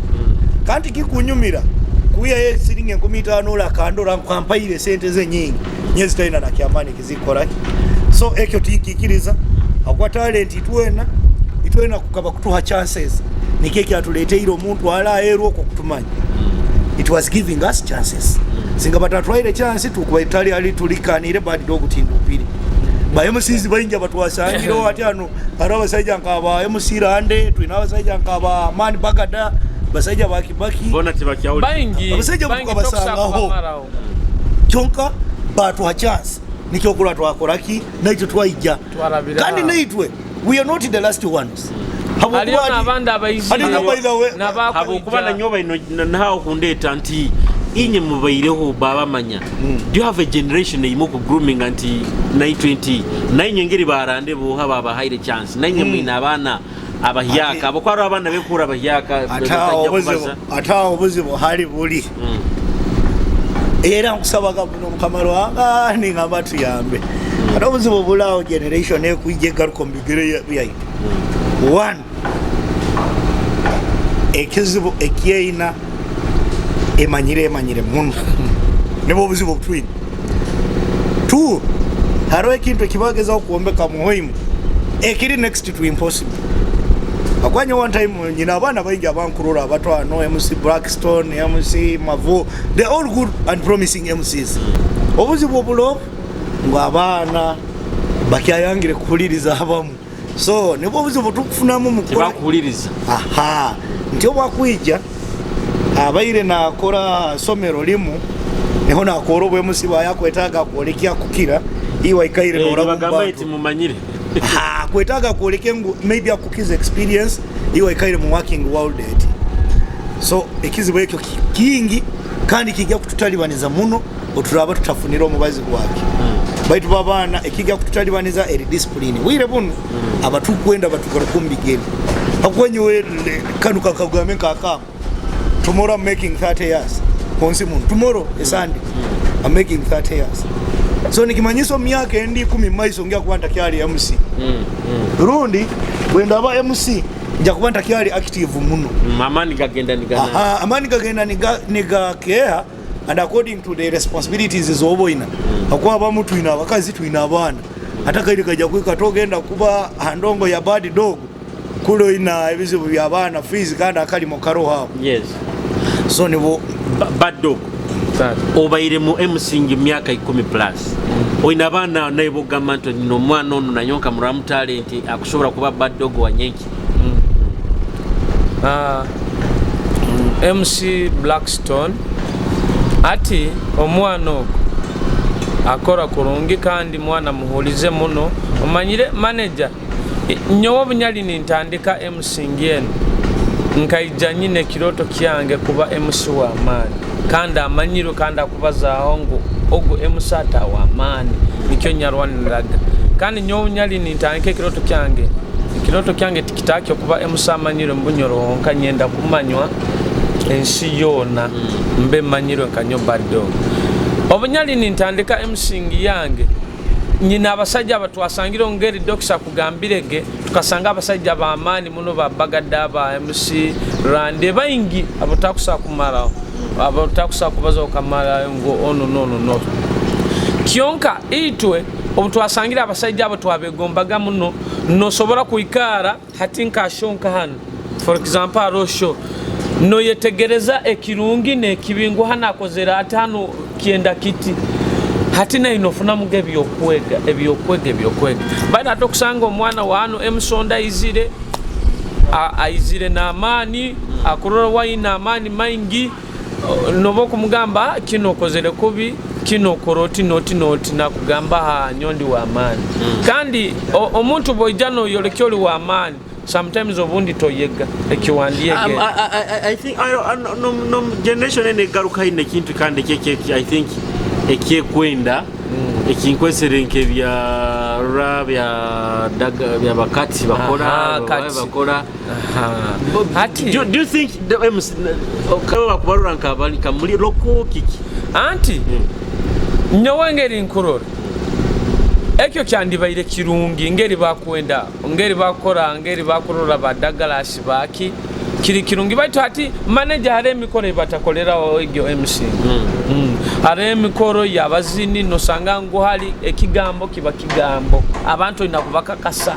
kandi kikunyumira kuyayo esiringi 5,000 ola akandora nkampaire sente ze nyingi nye zitalina nakyamaani kizikoraki. So ekyo tikikiriza akuba talent itwena itwena kukaba kutuha chances, nikyo ekyatuleteire omuntu alaherwa okwo kutumanya. It was giving us chances. Singa batatwaire chance, tukuba tali ali tulikanire Bad Dog tindupire. Ba MCs baingi abatwasangireho ati hano hariho abasajja nkaba MC Rande, twina abasajja nkaba Man Bagada, basajja ba Kibaki. Bona tibakyawuli. Baingi. Abasajja Baingi tukabasangaho. tokusakumaraho. Kyonka batuha chance, nikyokulwa twakoraki naitwe twaija. Twarabira Kandi aho. naitwe we are not the last ones. Haliyo n'abandi abaizire. Haliyo, by the way. Habwokuba nanyoba ino nahawe kundeeta nti inye mubaireho babamanya. Do you have a generation eimu ku grooming nti naitwe nti nainye ngeri barande boha babahaire chance, nainye mwine abaana? Abahyaka abo kwaro abaana bekura abahyaka. Ate awo obuzibu, ate awo obuzibu hali buli. Era nkusabaga muno Mukama Ruhanga ningamba tuyambe. Ate obuzibu bulaawo, generation ekwija egaruka omu bigere byaitu. One, ekizibu ekyeina emanyire muno, nibwo obuzibu obutwine. Two, hariho ekintu ekibagezaho kwombeka muhoimu ekiri next to impossible. Akwanya one time nyina abaana baingi abankurora abato hano, MC Blackstone, MC Mavu, they all good and promising MCs. Obuzibu obulo ngu abaana bakyayangire kuhuliriza abamu, so nibwo obuzibu tukufunamu mukukora. Tebakuhuliriza. Aha, nti obwakwija abaire nakora somero limu niho nakora obwemusi bwayakwetaaga kwolekya kukira iwe aikaire noraba Nibagamba omu iti bantu. Mumanyire. Ha, kwetaaga kwoleke ngu maybe akukiza experience iwe aikaire mu working world eti. So ekizibu ekyo kingi kandi kijja kututalibaniza muno oturaba tutafunire omubazi gwake. Baitu babaana ekijja kututalibaniza eri discipline bwire buno abatukwenda batugaruka omu bigere. Hakwenyiwe kanu kakagambe nkakamba, tomorrow I'm making 30 years kunsi muno. Tomorrow, a Sunday, I'm making 30 years, so nikimanyisa omu myaka endi 10 mumaiso nja kuba ntakyali MC, rundi bwendaba MC nja kuba ntakyali active muno. Amaani gagenda nigana. Aha, amaani gagenda nigakeha and according to the responsibilities zoba oyina, akuba abamu twina abakazi, twina abaana, ate akaire kajja kwika togenda kuba handongo ya bad dog kule oyina ebizibu by'abaana, fees, kandi akalimo karoho aho. So nibo. Bad dog, obaire mu mcing myaka 10 plus, oyina abaana naye bogamba nti nina omwana ono nanyonka muramu talent akusobola kuba bad dog wanyenki? Ah, MC Blackstone ati omwana ogwo akora kurungi kandi mwana muhulize muno. Omanyire manager, nyowe obunyali nintandika MCing eno nkaija nyine ekiroto kyange kuba MC w'amaani kandi amanyirwe kandi akubazaaho ngu ogu MC ata w'amaani, nikyo nyarwaniraga. Kandi nyowe nyali nintandika ekiroto kyange tikitaakyo kuba MC amanyirwe mubunyoro honka, nyenda kumanywa ensi yoona, mbe manyirwe nka nyo bad dog. Obunyali nintandika MCing yange nyina abasajja abatwasangire ngeri dokisa kugambirege, tukasanga abasajja bamaani muno, ba Bagada, ba MC Rande baingi abotakusa kumaraho, abotakusa kubaza okamara ngo ono nono no. Kyonka itwe obu twasangire abasajja abo twabegombaga muno. Nosobora kwikara hati nka show nka hano, for example, hariho show noyetegereza ekirungi n'ekibi ngu hano akozere ati, hano kyenda kiti, hati nayo nofunamuga ebyokwega, ebyokwega, ebyokwega. Baitu ate okusanga omwana wa hano emusonda aizire aizire n'amaani, akurora waine amaani maingi, noba okumugamba, "Ah, kino okozere kubi, kino okora oti noti noti," nakugamba, "Ha, nyondi w'amaani." Kandi omuntu bwoija noyoleka oli w'amaani, sometimes obundi toyega ekiwandiyege. I think I don't, I, no, no, generation ene egaruka ine ekintu kandi ekyo I think ekyekwenda ekinkwesere nk'ebya rura bya daga bya bakati bakora. Aha, kati. Bakora. Hati Do you think the MC bakubarura nkabali kamuli loko kiki? Anti nyowe ngeri nkurora ekyo kyandibaire kirungi ngeri bakwenda, ngeri bakora, ngeri bakurora badagalasi baki kiri kirungi. Baitu hati manager, hari emikoro ebatakoleraho egyo MC. Hari emikoro yabazini nosanga ngu hari ekigambo kiba kigambo, abantu olina kubakakasa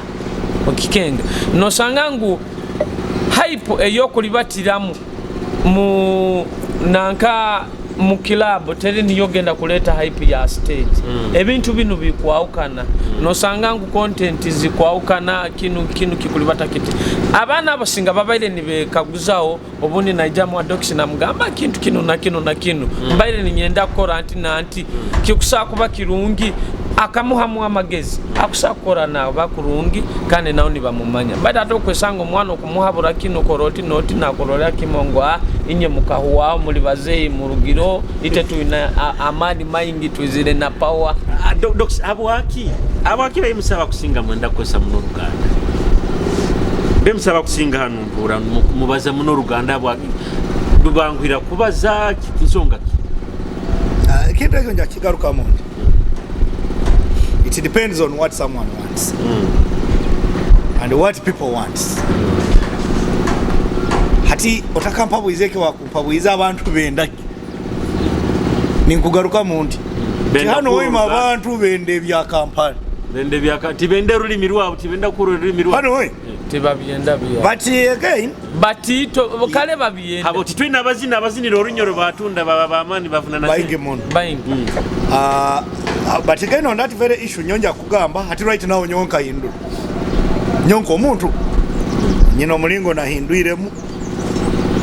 okikenga, nosanga ngu hype eyokulibatiramu mu nanka mu club teri niyo genda kuleta hype ya stage. Ebintu bino bikwawukana, nosanga ngu content zikwawukana, kinu kinu kikulibata kiti. Abaana abo singa babaire nibekaguzaho, obundi naija mu adox namugamba kintu kino na kino na kino, mbaire ninyenda kukora nti nanti, kikusaa kuba kirungi, akamuhamu amagezi akusaa kukora naba kurungi kandi nawe nibamumanya. Baitu ate okwesanga omwana okumuhabura kino kora oti noti, nakurorera kimwe ngu, "Ah, inye mukahuwaho muli bazeyi murugiro, ite tuina amani maingi, twizire na power." Ah, Docs, habwaki ba MC abakusinga mwenda kukozesa muno Oluganda? Bemusaba kusinga hanu mpura mubaza muno Oruganda bwa rubanguhira kubaza nsonga ki? Ekintu ekyo nja kigarukamu nti it depends on what someone wants and what people want. Hati otakampabwiza ekyo wakumpabwiza abantu bendaki, ninkugarukamu nti Benda hano kuhurra hoima Oluganda. Abantu benda ebya Kampala. Bende byaka tibende rulimi rwabo, tibenda kura rulimi rwabo. Hano hoi Tibabyenda bya. But again, Batito kale babyenda. Habo titwina abazina abazinira Orunyoro batunda baba bamani bafuna na baingi muno. Baingi. But again, on that very issue, nyonja kugamba hati right now nyonka hindura nyonka omuntu nyina omulingo nahindwiremu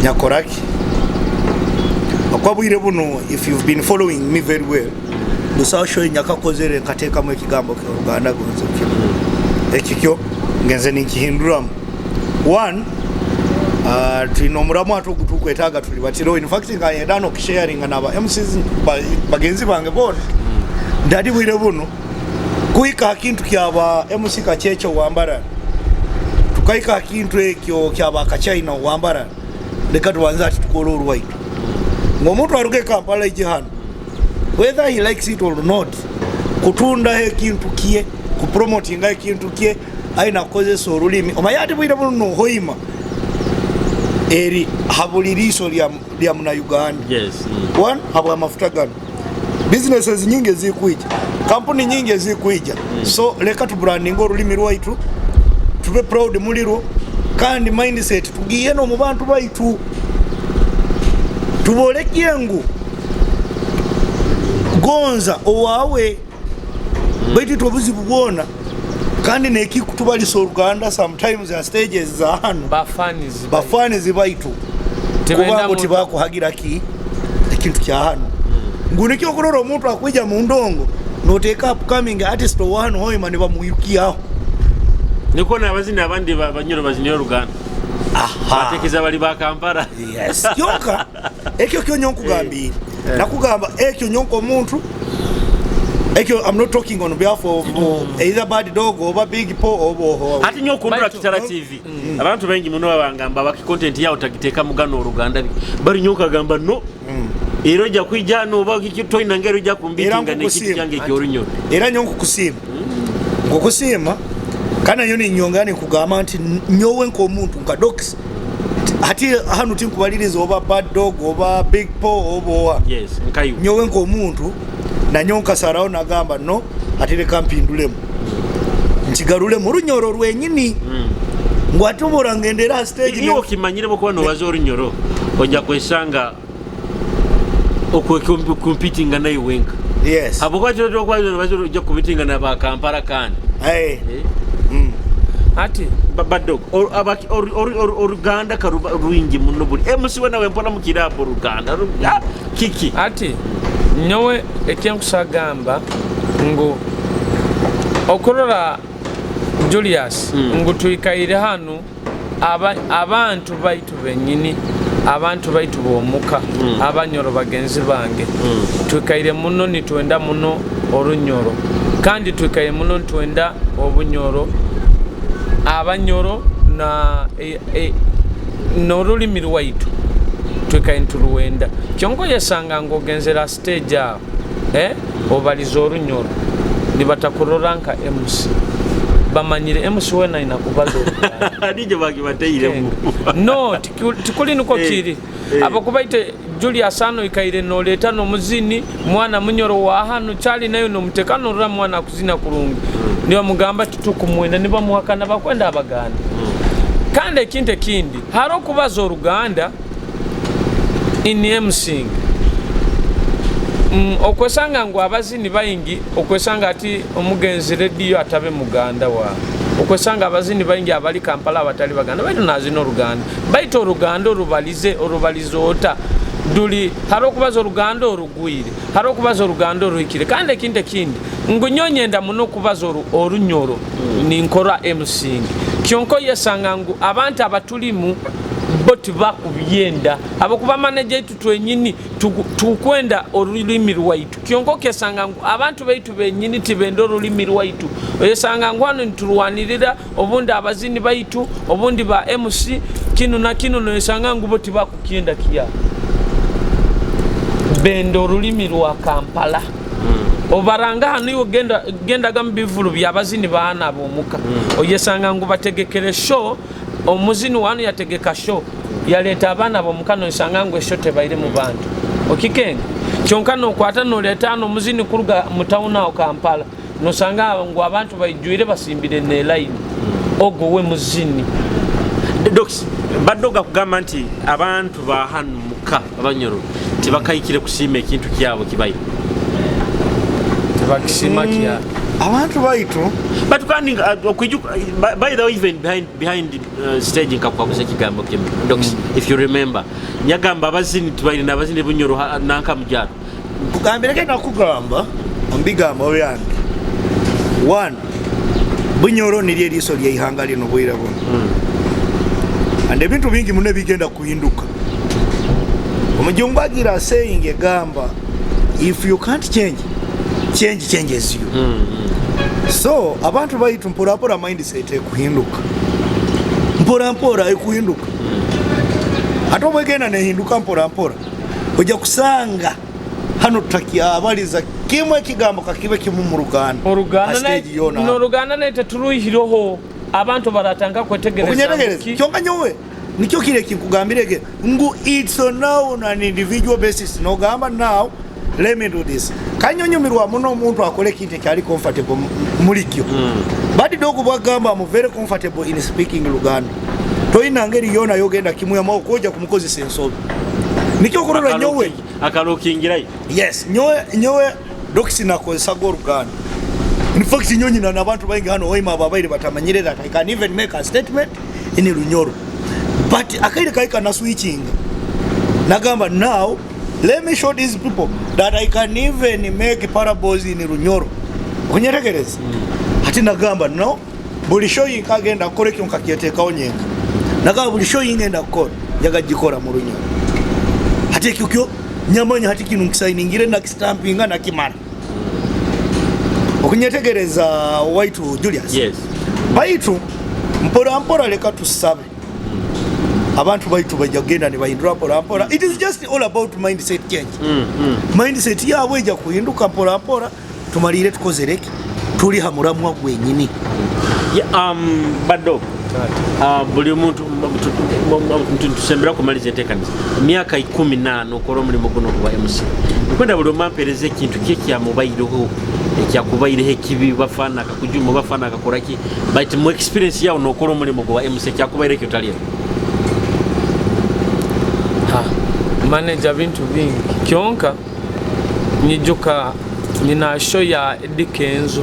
nyakoraki okwabwire buno. If you've been following me very well, busawo show nyakakozere nkateekamu ekigambo kyoluganda gonze kino ekyo kyo ngenze ninkihinduramu. One, tulina omulamu ate ogutukwetaaga tuli batiro. In fact, nga yenda nokusharinga naba MCs bagenzi bange bona ndadi bwire buno kuhika akintu kyaba MC Kachecho wambara, tukahika akintu ekyo kyaba Kachina wambara, leka tubanze ati tukole orwaitu ng'omuntu aruge Kampala ije hano, whether he likes it or not, kutundaho ekintu kye, kupromotinga ekintu kye, aina kukozesa orulimi. Omaye ati bwire buno nohoima eri habuli liiso lya muna Uganda. One, habwa amafuta gano, businesses nyingi ezikuija, kampuni nyingi ezikuija. So leka tubrandinga orulimi rwaitu, tube proud mulirwo, kandi mindset tugiye no mu bantu baitu, tubolekie ngu gonza owawe baitu itwe obuzibu bwona kandi nekikutubalisa Oruganda sometimes ya stages za hano Bafanizi. Bafanizi baitu Tibenda kubango tibakuhagira ki ekintu kya hano ngu nikyo okurora omuntu akwija mu ndongo noteeka upcoming artist owahano hoima nibamwirukiaho. Niko nabazina abandi Banyoro bazinira Oruganda batekeza bali ba Kampala. Yes, kyonka ekyo kyo nyonkugambire nakugamba ekyo nyonka omuntu ekyo, I'm not talking on behalf of either Bad Dog oba Big Po oba Ati nyo okundura Baitu- Kitara TV, abantu bengi muno babangamba baki content yawo tagiteeka mugano Oruganda bari nyo kagamba no era ojja kwijja no oba kiki toyina ngeri ojja kumbitinga Era n'ekintu nkukusiima. kyange ekyorunyoro. Era nyo nkukusiima, nkukusiima kandi nanyo ninyongera nikugamba nti nyowe nk'omuntu nka Dox hati hanu tinkubaliriza oba Bad Dog oba Big Po oba owa. Yes, nkayiwe. Nyowe nk'omuntu nanyo nkasaraho nagamba no ati reka mpindulemu nkigarulemu Orunyoro rwenyini ngu ate obora ngendera ha stage. Iwe okimanyire bwokuba nobaza Orunyoro ojja kwesanga okwecompetinga naye wenka. Yes. Habwokuba kiro ojja kubitinga naba Kampala kandi. Hey. Ati Badog Oruganda karuba rwingi muno buli MC wena wempola mu kirabo Oruganda kiki. Ati nyowe ekyenkusagamba ngu okurora Julius ngu twikaire hanu abantu baitu benyini, abantu baitu bomuka, Abanyoro bagenzi bange, twikaire muno nitwenda muno Orunyoro kandi twikaire muno nitwenda Obunyoro, Abanyoro na n'orulimi rwaitu twikaire nituruwenda. Kyonka oyesanga ngu ogenzera stage aho, obaliza Orunyoro nibatakurora nka MC, bamanyire MC wena aina kubaza Oluganda. Nije bakibateiremu. No, tikuli niko kiri. Abakubaite Julius ano ikaire noleta nomuzini mwana Munyoro wa hano kyali nayo nomuteka norora mwana akuzina kurungi nibamugamba titukumwenda, nibamuhakana bakwenda Abaganda. Kandi ekintu ekindi hariho okubaza Oruganda in MCing. Okwesanga ngu abazini baingi okwesanga ati omugenzi rediyo atabe muganda wa okwesanga abazini baingi abali Kampala abatali Baganda baitu nazina Oruganda baitu Oruganda orubalize orubalize ota duli hari okubaza Oruganda orugwire, hari okubaza Oruganda oruhikire. Kandi ekintu ekindi ngu nyonyenda muno okubaza Orunyoro ninkora MCing kyonka oyesanga ngu abantu abatulimu Bo tibakubyenda habwokuba manager itu twenyini tukwenda orulimi rwaitu, kyonka okesanga ngu abantu baitu benyini tibenda orulimi rwaitu. Oyesanga ngu hanu niturwanirira obundi abazini baitu, obundi ba MC kinu na kinu, noyesanga ngu bo tibakukyenda kya benda orulimi rwa Kampala. Obaranga hanu iwe gendaga mu bivulu byabazini baana abomuka, oyesanga ngu bategekere show, omuzini wanu yategeka show, yaleeta abaana bomuka, noyesanga ngu eshow tebaire mu bantu okikenga. Kyonka nokwata noleeta hano omuzini kuruga mu town aho Kampala, nosanga ngu abantu baijwire basimbire ne line, ogwo we muzini. Dox Badoga kugamba nti abantu ba hanu muka Abanyoro tibakahikire kusiima ekintu kyabo kibaire. Tibakisiima kya Abantu baitu. But kandi okwijuka, by the way, even behind stage nkakukaguza ekigambo kimu, Dox, if you remember, nyagamba abazini tubaire nabazini Bunyoro nanka mujaro. Kugambireke nakugamba omubigambo byange, one, Bunyoro niryo eriiso lyeihanga lino bwire buno, and ebintu bingi muno ebigenda kuhinduka. Omujungu agira saying egamba, "If you can't change, change changes you." So abantu baitu mporampora mindset ekuhinduka, mporampora ekuhinduka. Ate obwegenda nehinduka mporampora, ojja kusanga hano tutakyabaliza kimwe ekigambo kakibe kimu mu Ruganda. Oruganda. Ha stage yona. Noruganda naye teturuihireho, abantu baratanga kwetegereza. Okunyetegereza. Kyonka nyowe nikyo kire kinkugambirege ngu it's now on an individual basis. Nogamba, "Now let me do this." Kanyonyumirwa muno omuntu akole ekintu ekyali comfortable mulikyo. But Dog bwagamba, "I'm very comfortable in speaking Luganda," toyina ngeri yona yogenda kimuyama okwoja kumukozesa ensobi. Nikyo okurora nyowe Akalokingirayo. Yes, nyowe Dox nakozesaga Oluganda. In fact, nyo nyina n'abantu baingi hano waima ababaire batamanyire that I can even make a statement in Lunyoro, but akaire kaika na switching, nagamba, "Now let me show these people that I can even make parables in Lunyoro." Onyetegereza? Ati nagamba, "No, buli show yinkagenda kukola ekyo nkakyeteekawo nyenka." Nagamba, "Buli show yingenda kukola njaga gikola mu Lunyoro." Ati ekyo kyo nyamanya, hati kino nkisayiningire, nakisitampinga, nakimala. Okunyetegereza, waitu Julius? Yes. Baitu mpora mpora, leka tusabe abantu baitu bajja kugenda ne bahindura mpora mpora. It is just all about mindset change. Mindset yaabwe ejja kuhinduka mpora mpora, tumalire tukozereki, tuli ha muramwa gwenyini. Yeah, Bado, buli muntu tusembera kumaliza enteekaniza. Emyaka 15 okola omulimu guno gwa MC, nkwenda buli omu ampeereza ekintu ki ekyamubaireho, ekyakubaireho ekibi, bafaana akakujuma, bafaana akakolaki, but mu experience yawo nokola omulimu gwa MC, ekyakubaireho ekyo talya. Ha, manager, bintu bingi, kyonka nyijuka nyina show ya Eddy Kenzo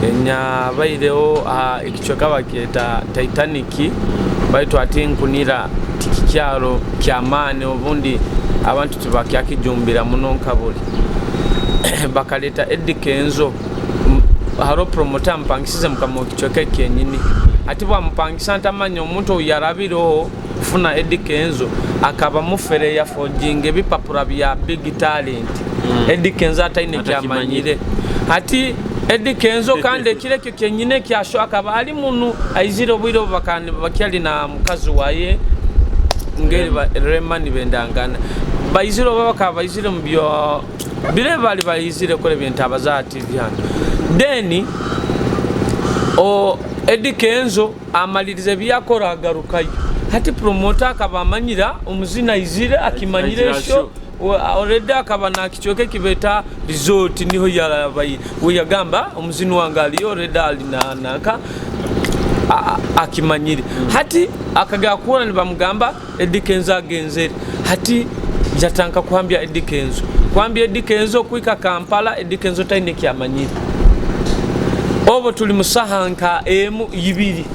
enyabaireho aha ekicweka bakyeta Titanic, baitu ati nkunira tikikyaro kyamaani, obundi abantu tibakyakijumbira muno nka buli. Bakaleta Eddy Kenzo. Hariho promoter amupangisize mukama w'ekicweka ekyenyini. Ati bwamupangisa, ntamanya omuntu oyu yarabireho kufuna Eddy Kenzo, akaba mufere, yafojinga ebipapura bya Big Talent. Eddy Kenzo ataine Atakimanyire. kyamanyire. Ati Eddy Kenzo kandi ekiro ekyo kyenyine kyasho akaba ali munu aizire obwire obu bakyali na mukazi waye ngeri Rema nibendangana, baizire oba bakaba baizire mu byo bire bali baizire kora ebintu abaza TV hano. Then o Eddy Kenzo amaliriza ebyakora, agarukayo. Hati promoter akaba amanyira omuzina aizire akimanyire Aizire esho already akaba nakicweka ekibeta resort, niho yarabaye. We yagamba, "Omuzini wange aliyo already, ali nanka akimanyire." Hati akagera kuhura nibamugamba Eddy Kenzo agenzere. Hati yatanka kuhambya Eddy Kenzo, kuhambya Eddy Kenzo kwika Kampala. Eddy Kenzo taine kyamanyire. Obo tuli musaha nka emu ibiri,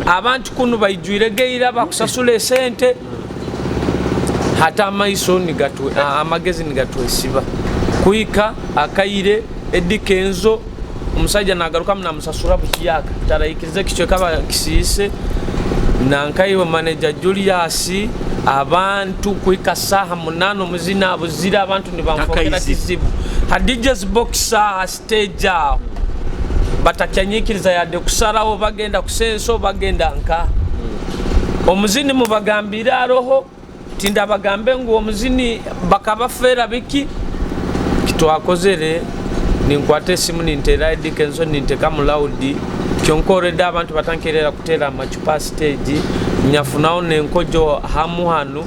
abantu kunu baijwire geira bakusasula esente. Hata amaiso nigatwe, amagezi nigatwesiba kuika akaire Eddy Kenzo omusajja nagarukamu namusasura buhyaka, tarayikiriza ekicweka bakisiise. Nankaiwe manager Julius, abantu kuhika saaha 8 omuzini abuzire, abantu nibanfokera Takaizire. kizibu. Ha DJ's box aha stage aho batakyanyikiriza yadde kusaraho, bagenda kusenso, bagenda nka omuzini mubagambire aroho, tindabagambe ngu omuzini bakabafera biki. Kitwakozere, ninkwata esimu nintera Eddy Kenzo, ninteka mu loud, kyonka already abantu batankerera kutera amacupa stage, nyafunaho nenkojo hamu hanu,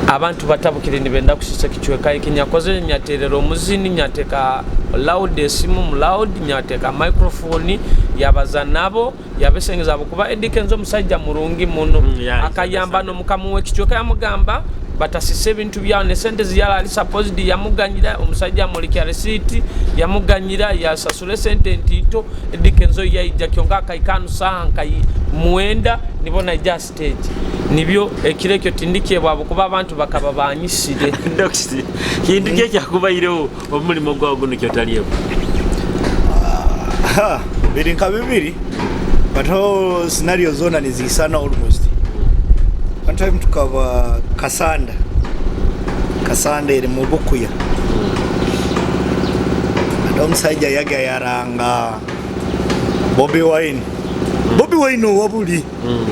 abantu batabukire nibenda kusisa ekicweka eki. Nyakozere, nyaterera omuzini, nyateka loud esimu mu loud, nyateka microphone, yabaza nabo, yabesengeza, kuba Eddy Kenzo omusajja murungi muno. Akayamba nomukamuwa ekicweka, yamugamba batasisa ebintu byawo nesente ziyala ali supposed yamuganyira. Omusajja amulikya receipt, yamuganyira, yasasula esente ntito. Eddy Kenzo yaija, kyonka akaikanu saha nkai 9 nibo naija stage. Nibyo ekiro ekyo tindikyebwabo kuba abantu bakaba banyisire. Dox, kintu ki ekyakubaireho omulimo gwawe guno kyotalyeho? Ha, biri nka bibiri, but ho scenario zona nizisana almost. One time tukaba Kasanda, Kasanda eri mu Bukuya, ate omusajja yagya yaranga Bobi Wine, Bobi Wine owabuli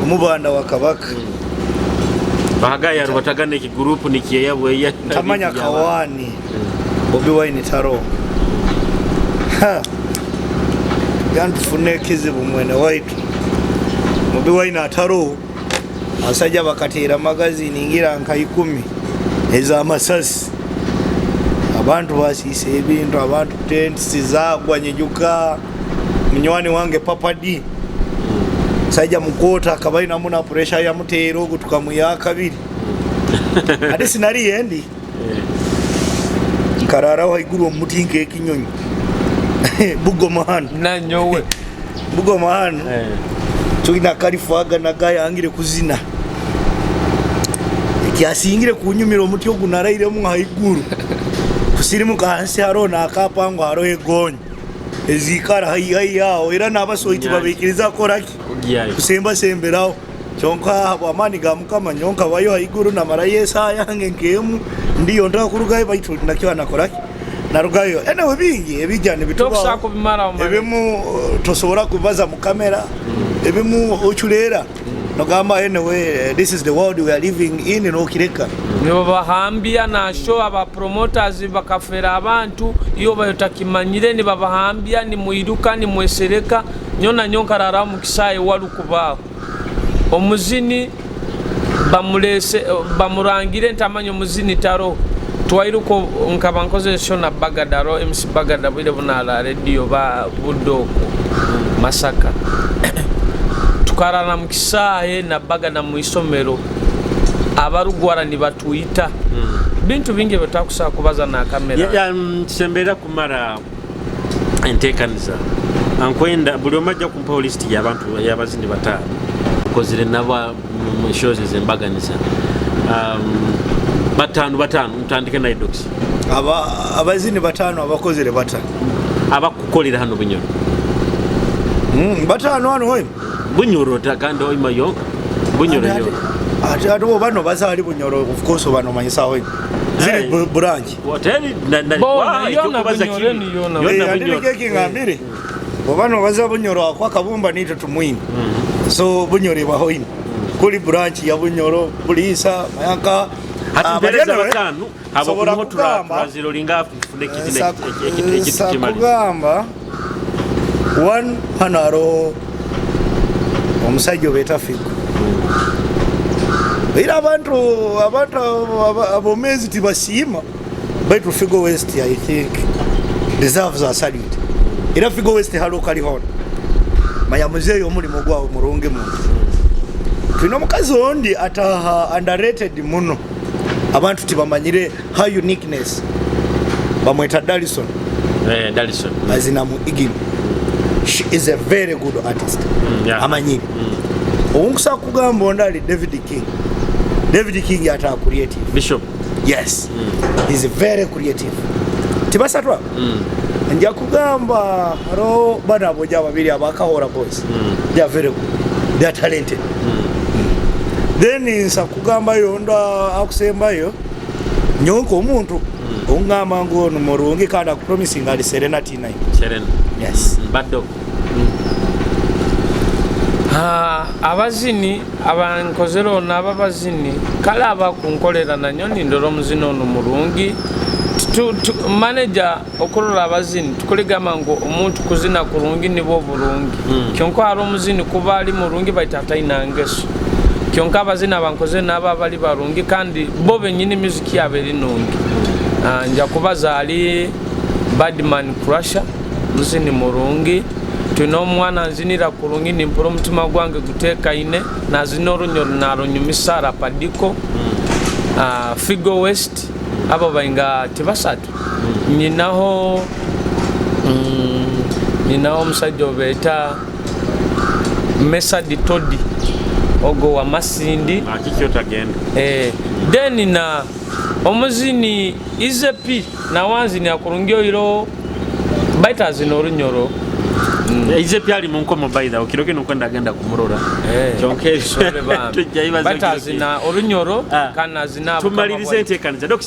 omubanda wa Kabaka. Bahagaya rubatagana ekigurupu nikyeya bweya. Ntamanya kawani Bobi Wine taro. Ha, yantufune ekizibu mwene waitu Bobi Wine ataro. Abasajja bakateera magazini ngira nka 10 ez'amasasi, abantu basiisa ebintu, abantu tents zagwa. Nyijuka munywani wange Papa D, musajja mukoota, akaba ainamu na pressure yamuteera ogu tukamuya akabiri, ate sinariye ndi nkararaho haiguru omuti nk'ekinyonyi bugoma hano. Nanyowe. Bugoma hano tulina kalifaga nagayangire kuzina, ekyasingire kunyumira omuti ogu narairemu haiguru kusirimuka hansi hariho nakapango, hariho egonyi ezikara haihi aho, era n'abasoiti Nyanja. babaikiriza kukoraki? Kugiyayo. Kusembasemberaho. Kyonka habwamaani ga Mukama nyonka bayo haiguru namarayo esaha yange nkemu ndiyo ntakurugayo, baitu nakyo nakoraki, narugayo. Anyway, bingi ebijja tokusobola nibitubaho kubimaraho manager. Ebimu tosobora kubaza mu kamera, ebimu oculeera nogamba anyway, this is the world we are living in, nokireka. Nibabahambya nasho aba promoters bakafera abantu, iyo bayotakimanyire nibabahambya, nimwiruka nimwesereka. Nyona nyonkarara mu kisaye walukubaho omuzini bamulese bamurangire ntamanya omuzini taro. Twairuko nkaba nkoze show na Bagadaro MC Bagada bwire bunala radio ba Budoko Masaka, tukarara mu kisahe na Bagada mu isomero, abarugwara nibatuyita bintu bingi betakusaa kubaza na kamera. Tusembera kumara entekaniza, ankwenda buli omu ajja kumpaho lisiti y'abantu y'abazini 5 kozire nabo mu shows ezembaganiza. 5 5, mutandike na Edox. Abazini 5 abakozere bata? Abakukolera hano Bunyoro. 5 hano hoima. Bunyoro kandi hoima yonka Bunyoro yonka. Ate ate bano bazaali Bunyoro, of course bano manyisa hoima ziri branch. Hoteli na Bona, wa, yona ekyokubaza Bunyoro kibi. ni yona. Yona Eh, ate Bunyoro. nikyo ekingambire oba nobaza Bunyoro ako akabumba nitwe tumwine, so Bunyoro eba hoima kuli branch ya Bunyoro Buliisa Mayanka. Hati Ah, mpereza but anyway, 5 nsobola habokuno kugamba turazirolinga tufune ekizina ekitu kimaliza. Sakugamba one, hano hariho omusajja obeeta Figo, era abantu abomezi tibasiima, baitu Figo West I think deserves a salute. Era Figo West haliho kalihona manya muzeeyi omulimu gwawe murungi muno. Tulina omukazi ondi ataha underrated muno, abantu tibamanyire her uniqueness, bamweta Dalison. Eh, Dalison. Azina mu Igini. She is a very good artist. Amanyire owunkusa kugamba ondi ali David King. David King ata creative. Bishop. Yes, he's very creative. Tibasatu abo. Nja kugamba hariho bano aboja babiri abakahora boys. They are very good, they are talented. Then nsa kugambayo ondo akusembayo, nyowe nk'omuntu ongamba ngu ono murungi kandi akupromisinga ali Serena T9. Serena. Yes. Baddo. Abazini abankozere ono, aba abazini kale abakunkolera nanyo nindora omuzini onu murungi. Manager, okurora abazini tukuligamba ngu omuntu kuzina kurungi nibwo burungi, kyonka hari omuzini kuba ali murungi baitu ataina ngeso. Kyonka abazini abankozere nabo abali barungi kandi bo benyini music yabo eri nungi. Nja kubaza ali Badman Crusher, muzini murungi. Twine omwana nzinira kurungi, nimpura omutima gwange gutekaine, nazina orunyoro narunyumisa, Rapadiko. Figo West, abo bainga tibasatu. Nyinaho nyinaho omusajja obeeta Mesadi Todi, ogo wa Masindi. Kiki otagenda? Then na omuzini Izepi nawanzini akurungi oiro baita azina orunyoro. Izepi ali mu nkomo, by the way, kiro kino kwenda agenda kumurora. Kyonka Sole bambi. tujja ibaza. Baita azina orunyoro kandi azina Bukama Tumalirize bwaitu. enteekaniza. Doc,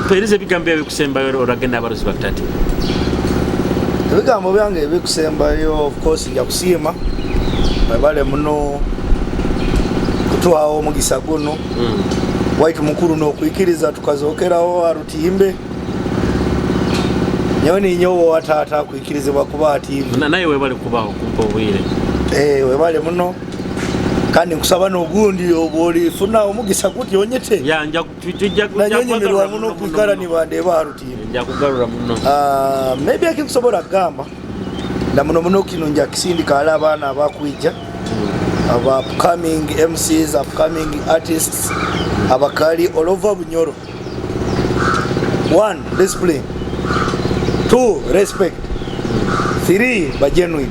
peereza ebigambo ebikusembayo oragenda abarozi bakutati. Ebigambo byange ebikusembayo, of course nja kusiima, webale muno kutuhawo omugisa guno waitu mukuru nokwikiriza tukazokeraho arutimbe. Nyowe ninyowe wataata kwikirizibwa kuba TV. Naye webale kubaho kumpa obwire. Webale muno kandi nkusaba n'ogundi obu olifuna omugisa guti onyete. Ya, nja tujja Nanyonyimirwa muno kwikara nibandeeba arutimbe. Nja kugarura muno. Maybe ekinkusobola kugamba na muno muno kino nja kisindika ali abaana abakwija, aba upcoming MCs, upcoming artists abakali all over Bunyoro: one, discipline; two, respect; three, ba genuine.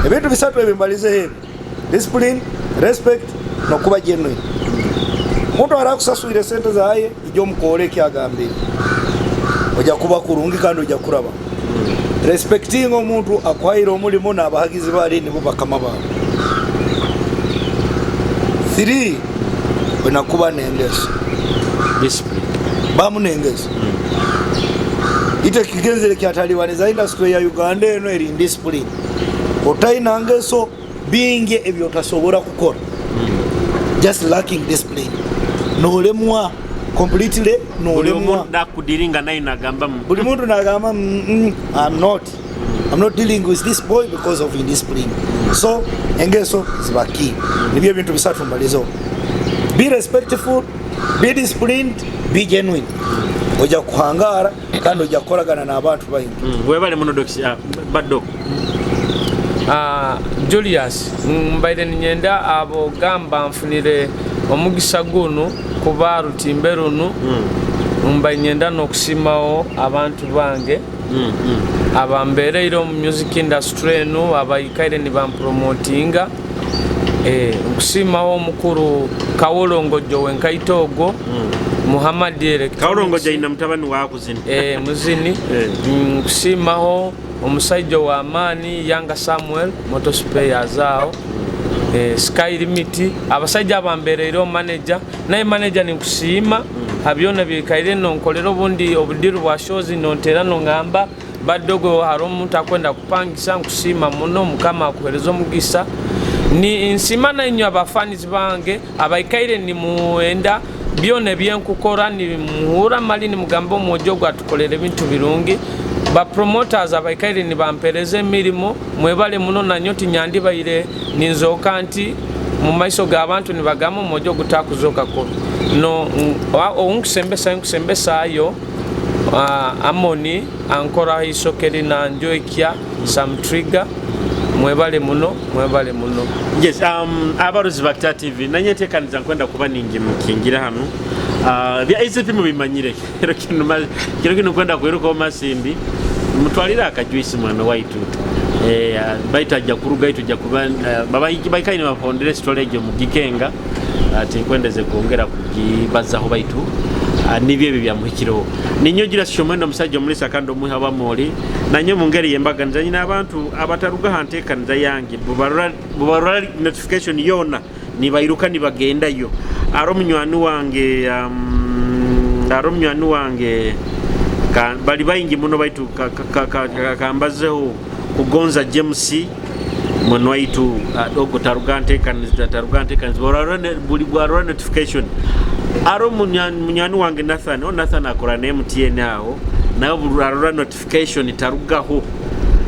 Ebintu bisatu ebyo mbalizeho ebi: discipline, respect nokuba genuine. Omuntu arakusaswire sente zaye, ijjo omukoore ekyagambire, ojja kuba kurungi kandi ojja kuraba respecting omuntu akuhaire omulimu n'abahagizi bali nibo bakama bawe. Three, onakuba n'engeso. Discipline. Bamu n'engeso. Ite kigenzere kyatalibaniza industry ya Uganda eno eri indiscipline. Otalina ngeso, bingi ebyotasobora kukora, just lacking discipline nolemwa completely. Buli Nolemwa. omu nakudiringa naye nagamba Buli muntu nagamba, I'm not dealing with this boy because of indiscipline." So engeso ziba key. Nibyo ebintu bisatu mbalizo: be respectful, be disciplined, be genuine. Ojja kuhangara kandi ojja kukoragana n'abantu baingi. Webale muno, Doc, Baddo. Julius, mbaire ninyenda abo gamba nfunire omugisa gunu kuba rutimbe runu, mbaire nyenda n'okusimaho abantu bange abambereire omu music industry enu, abaikaire nibampromotinga. Nkusimaho omukuru Kawolongojo wenkaito ogwo Muhammad Electronics. Kawolongo jaina mutabani wakuzina. Muzini. Nkusimaho omusajja w'amaani Yanga Samuel Motospares awo, Sky Limit, abasajja abambereireho, manager naye manager ninkusiima habyona byekaire nonkolera obundi obudiru bwa shows, nontera nongamba badogo hari omuntu akwenda kupangisa. Nkusiima muno, Mukama akuhereza omugisa. Ni nsiima nainywe abafanizi bange abaikaire nimuwenda byona ebyenkukora, nimuhura mali nimugamba omwojo ogwo atukolera ebintu birungi. Ba promoters abaikaire nibampereza emirimo, mwebale muno. Nanyo tinyandibaire ninzooka nti mu maiso g'abantu nibagamba omwojo gutakuzoka kubi no ounkusembesa nkusembesayo Amoni ankoraho isokeri nanjoekya Sam Trigger. Mwebale muno, mwebale muno. Yes, abarozi ba Kita TV, nanye nteekaniza nkwenda kuba ningi mukingira hano. Bya ICP mubimanyire. Kiro kino kwenda kwiruka Masindi mutwalire akajuisi mwana waitu. Baitu ajja kuruga itu ajja kuba baba baikaine bapondere storage mu gikenga ati nkwendeze kwongera kugibazaho baitu nibyo ebyo byamuhikireho. Ninyo gira shomwendo omusajja omulisa kandi omuha bamoli nanyo mu ngeri yembaganiza nyina abantu abataruga ha nteekaniza yange bubarora notification yona. Nibairuka nibagendayo. Aro munywani wange aro munywani wange bali baingi muno, baitu kambazeho Kugonza James mwene waitu, ogo taruga ntekaniza, taruga ntekaniza buli bwarora notification. Aro munywani wange Nathan, o Nathan akora na MTN aho, nawe buli arora notification tarugaho.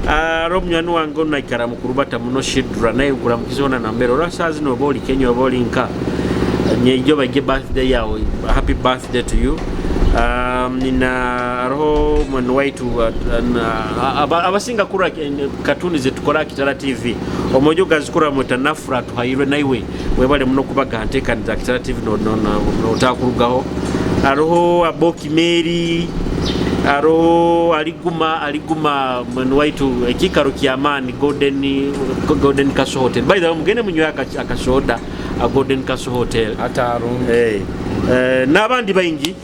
Aro munywani wange onu aikara mukurubata muno, Shidra, naye nkuramukize hona nambere ora saa zino, oba oli Kenya oba oli nka nyeijo baige birthday yawe, happy birthday to you. Nina aroho mwene waitu abasinga kura katuni zetukora Kitara TV, omwojo gazikura mweta Nafura Tuhairwe, naiwe webale muno kubaga ntekaniza Kitara TV notakurugaho. Aroho Aboki Mary, aroho Aliguma, Aliguma mwene waitu, ekikaro kyamaani Golden Castle Hotel. By the way, mugende munywe akasoda a Golden Castle Hotel. Atarungi. Hey. N'abandi baingi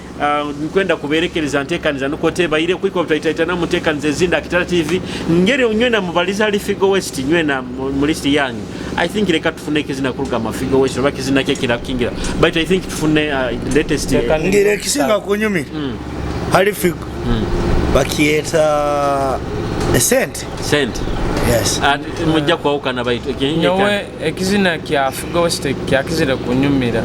nkwenda kuberekereza ntekaniza nuko tebaire kwiko tutaitaitana mutekaniza ezinda Kitara TV ngeri nywena mubaliza ali Figo West nywena mu list yanyu. I think reka tufune ekizina kuruga ma Figo West oba kizina kye kirakingira, but I think tufune latest. Ngire ekisinga kunyumira hali Figo bakieta esente. Sente. Yes. Mujja kwawukana baitu Nyowe ekizina kya Figo West kyakizire kunyumira,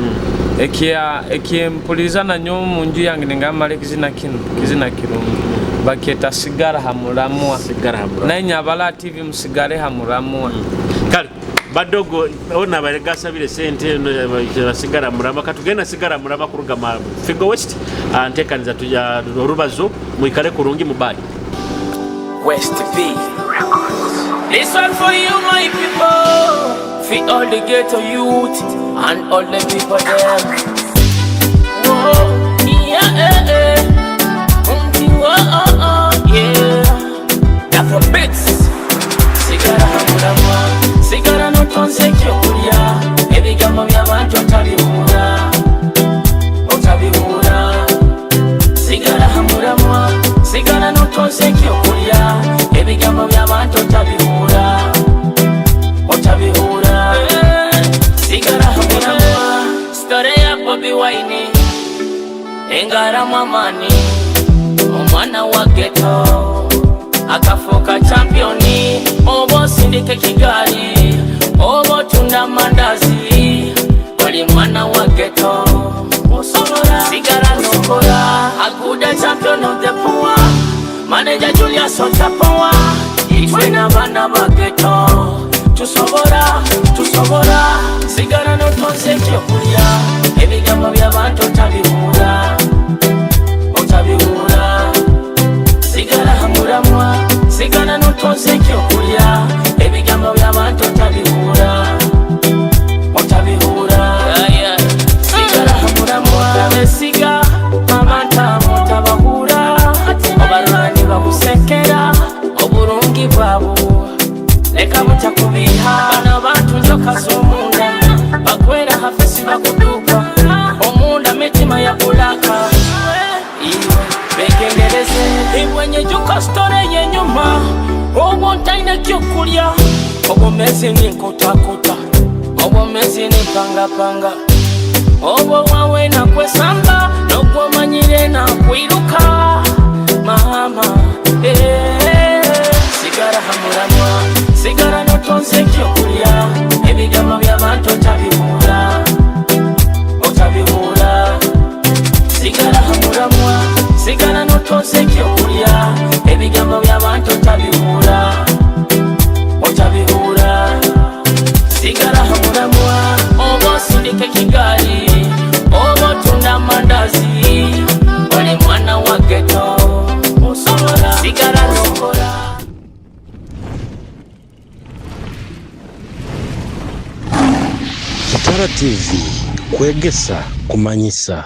ekya ekyempuliriza nanyo mu nju yange ningamba ekizina kino kizina kirungi, bakyeta Sigara Hamuramwa. Sigara Hamuramwa. Naye Nyabala TV musigare hamuramwa. Kale badogo ona baregasabire sente basigara murama, katugenda sigara murama kuruga ma Figo West. Ntekaniza tuja orubazo mwikale kurungi mubali. West B Records. This one for you, my people. For all the ghetto youth and all the people them. Whoa, yeah, eh, eh. Whoa, oh, oh, yeah. Afro beats. Sigara hamuramwa, sigara notonze ekyokulya, ebigambo by'abantu otabiwura, otabiwura. Sigara hamuramwa, sigara notonze ekyokulya, ebigambo by'abantu otabiwura, otabiwura. Sigara hamuramwa. Story ya Bobi Wine engaramu amani, omwana wa ghetto akafuuka championi. Oba osindika ekigaali oba otunda amandazi, oli mwana wa ghetto osobola, sigala nokola. Aguda champion of the poor, manager Julius Otapowa, itwe n'abaana ba ghetto tusobola, tusobola. Sigala notonze ekyokulya, ebigambo by'abantu otabiwura, otabiwura. Sigala hamuramwa, sigala notonze ekyokulya, ebigambo by'abantu otabiwura, otabiwura. Sigala hamuramwa, besiga abantu abo tabahura, obarora bagusekera oburungi bwabo, leka butakubiha. Bano bantu nzoka z'omunda, bakwera hafesi bakuduka omunda, mitima yakulaka iwe begendereze. Ibwenyejuka story yenyuma, obwo ntaina kyokulya, obwomezi ni nkutakuta, obwomezi ni mpangapanga, obwo wawe nakwesamba nogwomanyire nakwiruka mama eh. Sigara hamuramwa, sigara notonze ekyokulya, ebigambo by'abantu otabiwura, otabiwura. Sigara hamuramwa, sigara notonze ekyokulya, ebigambo by'abantu otabiwura, otabiwura. Sigara hamuramwa, oba osindika ekigaali oba otunda amandazi, oli mwana wa ghetto osobola, sigara nokola. Kitara TV, kwegesa, kumanyisa.